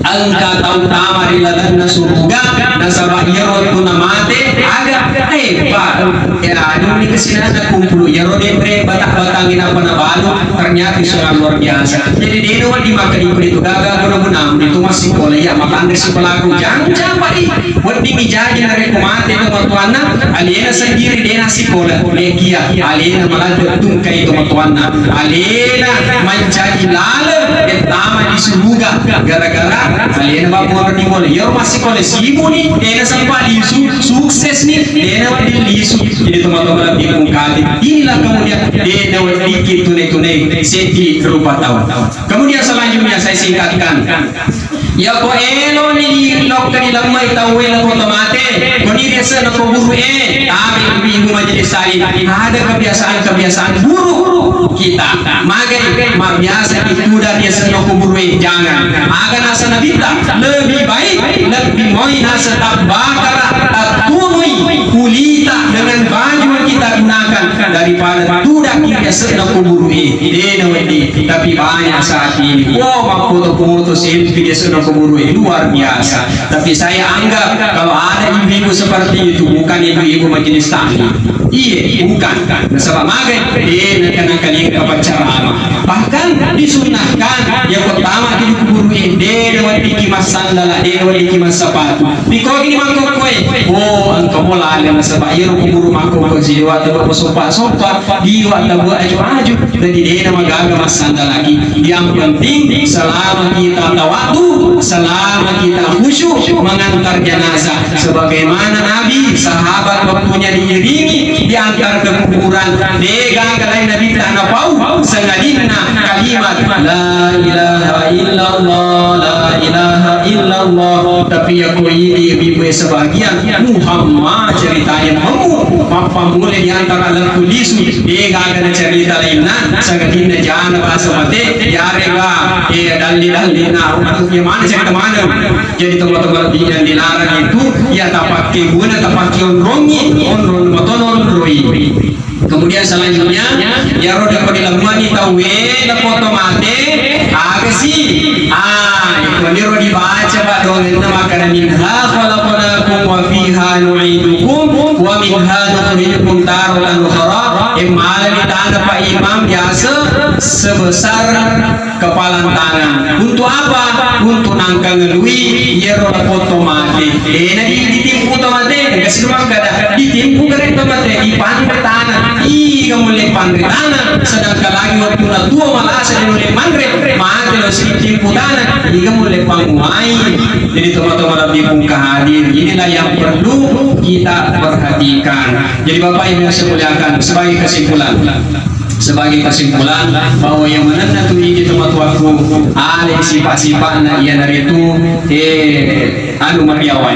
engka tau tama ri lalenna suruga, nasaba iyaro wettunna mate, aga, eh, pa, ya, anu ni kesinana kumpulu, iyaro denre batang-batang inapa nabalu, ternyata sudah luar biasa. Jadi, dena wedding makkeda iko itu gaga guna-gunamu itu massikola, iya, matanre sipelaku. Jangan, jangan, Pak, di. Wedding jaji narekko mate tomatoanna, alena sendiri dena sikola. Nekia, alena maladde tungkai tomatoanna. Alena mancaji laleng, eh, tama di suruga. Gara-gara alena bappo di bola. Yo massikola sibuk ni, dena sempat lisu, sukses ni, dena wedding lisu. Jadi tomatoa lebih mengkaji. Inilah kemudian dena wedding tunai-tunai seddi rupa tau. Kemudian selanjutnya saya singkatkan. Yako eloni lokka dilemmai tauwe lako tomate, koni riaseng lako guru e, tabe ibu-ibu majelis taklim. Ada kebiasaan-kebiasaan buruk kita. Magai, mabiasa itu dari riaseng lako guru e, jangan. Aga nasa nabitta, lebih baik, lebih moi nasa tabbakara, tattunui kulita dengan baju yang kita gunakan daripada tudaki riaseng lako guru e. Dena wedi. Tapi banyak saat ini, oh, makkoto-koto selfie di sana kuburu, eh, luar biasa. Tapi saya anggap kalau ada ibu-ibu seperti itu, bukan ibu-ibu majelis taklim. Iya, bukan. Nasaba magai, eh, naka-naka lingka paccarama. Bahkan disunnahkan, ya pertama di kuburu, eh, de' na weddikki massandala, de' na weddikki massapatu. Pikogi makkokkoe, oh, engka mo laleng nasaba iyaro kuburu makkokkoe siwa taba masoppa-soppa, diwa taba aju-aju, jadi de'na magaga massandalaki. Yang penting selama kita tawadu, selama kita khusyuk mengantar jenazah. Sebagaimana Nabi, sahabat waktunya diiringi, diantar ke kuburan, de'gaga lain Nabi tak napau, sengadinna kalimat la ilaha illallah, la ilaha illallah. Tapi yakko idi ibu-ibu sebagian, Muhammad ceritanya memu, mappammula di antara lettu lisu, de'gaga na cerita lainna, sangadinna jana bahasa mate, yarega, eh, dalli-dalli na, maksudnya mana cerita mana? Jadi teman-teman yang dilarang itu, ya tapakke guna, tapakke onrongi, onrong matono onroi. Kemudian selanjutnya, iyaro deko dilamuani tauwe, deko to mate, aga si? Ah, iko niro dibaca, Pak, dongenna makkada, "Minha khalaqnakum wa fiha nu'idukum wa minha nukhrijukum taratan ukhra." Eh, mala ditanda, Pak Imam, biasa sebesar kepalan tangan. Untuk apa? Untuk nangka ngelui iyaro lapong to mate. Eh, na di, ditimpu to mate, engka si makkada, ditimpu kare to mate, dipanre tanah. Iga mulle panre tanah, sedangkan lagi wettunna tuo malasa di nulle manre, mate lo si ditimpu tanah, iga mulle panguai. Jadi teman-teman lebih pun hadir, inilah yang perlu kita perhatikan. Jadi Bapak Ibu yang saya muliakan, sebagai kesimpulan, sebagai kesimpulan bahwa yang menenna tu ini teman-temanku, alai sifat-sifatna iyanaritu, eh, anu mariawa.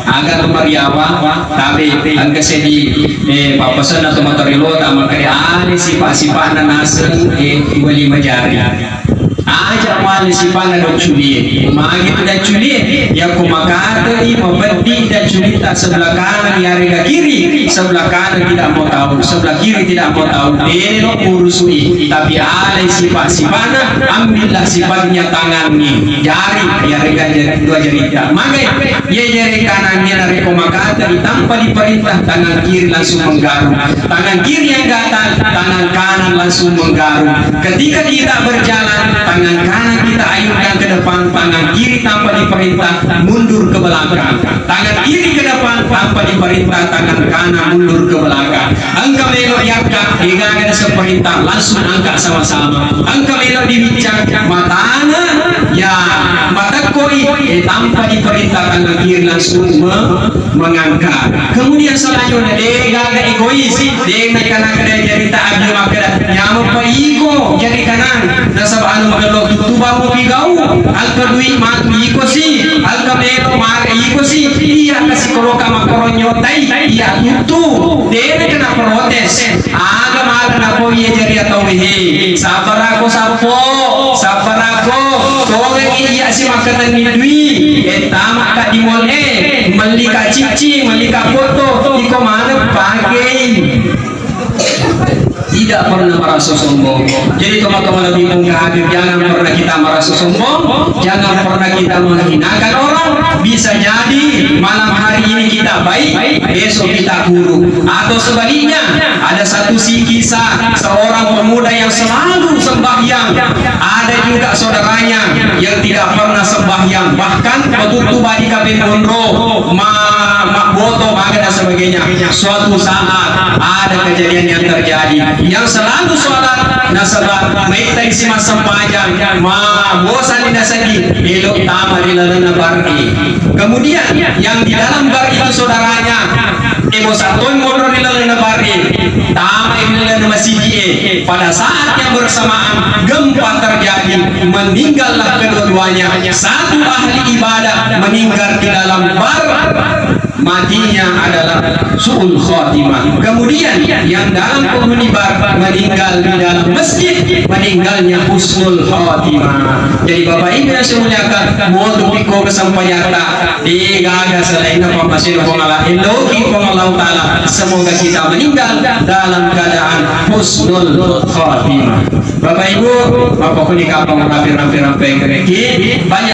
Aga tu mariawa, tapi engka seddi, eh, pappasenna tu matarilo ta makkada alai sifat-sifatna naseng, eh, wali majari. Aja male sipanna dacculie. Magi tu dacculie? Yakko makatei mapeddi dacculita sebelah kanan yarega kiri, sebelah kanan tidak mau tahu, sebelah kiri tidak mau tahu. Deno urusui, tapi alai sifat-sifatna, ambillah sifatnya tangannya. Jari, yarega jari, dua jarita. Magai, ye jari kanannya narekko makatei tanpa diperintah, tangan kiri langsung menggaruk. Tangan kiri yang gatal, tangan kanan langsung menggaruk. Ketika kita berjalan, tangan kanan kita ayunkan ke depan, tangan kiri tanpa diperintah mundur ke belakang. Tangan kiri ke depan tanpa diperintah, tangan kanan mundur ke belakang. Engka melo yakka, degaga naseng perintah, langsung angkat sama-sama. Engka melo dibiccang, matana, ya, matekkoi, eh, tanpa diperintah, tangan kiri langsung me-, mengangkat. Kemudian selanjutnya, degaga egois, dena kana kada jadi tak abi makkada, nyameng pa iko jadi kanang, nasaba anu magello tutubang mupigau, engka dui matu iko si, engka melo maga iko si, iya kasi koloka makkoronyo tai, iya tuttu, dena kana protes. Aga mala napau iya jaria tauwe he. Sabbarako sappo, sabbarako. Tongengi iya si makkatenni dui. E, tama ka di mall e. Melli ka cicci, melli ka foto. Iko maneng pakei. Tidak pernah merasa sombong. Jadi teman-teman lebih pun hadir, jangan pernah kita merasa sombong, jangan pernah kita menghinakan orang. Bisa jadi malam hari ini kita baik, besok kita buruk. Atau sebaliknya, ada satu si kisah seorang pemuda yang selalu sembahyang. Ada juga saudaranya yang tidak pernah sembahyang. Bahkan waktu badi kape monro, ma, ma boto, maga dan sebagainya. Suatu saat ada kejadian yang terjadi. Yang selalu sholat nasaba maitai si massempajang, ma bosan naseddi, elo tama ri lalenna barri. Kemudian yang di dalam bar itu saudaranya, e bosan toi monro ri lalenna barri, tama ri lalenna masigi e. Pada saat yang bersamaan gempa terjadi, meninggallah kedua-duanya. Satu ahli ibadah meninggal di dalam bar, matinya adalah su'ul khatimah. Kemudian yang dalam penghuni bar meninggal di dalam masjid, meninggalnya husnul khatimah. Jadi Bapak Ibu yang saya muliakan, moto piko kesampaiata, degaga selainna pammasena Puang Allah, eloki Puang Allah Ta'ala, semoga kita meninggal dalam keadaan husnul khatimah. Bapak Ibu, makkokoni kapang rapi-rapi rampe kereki, banyak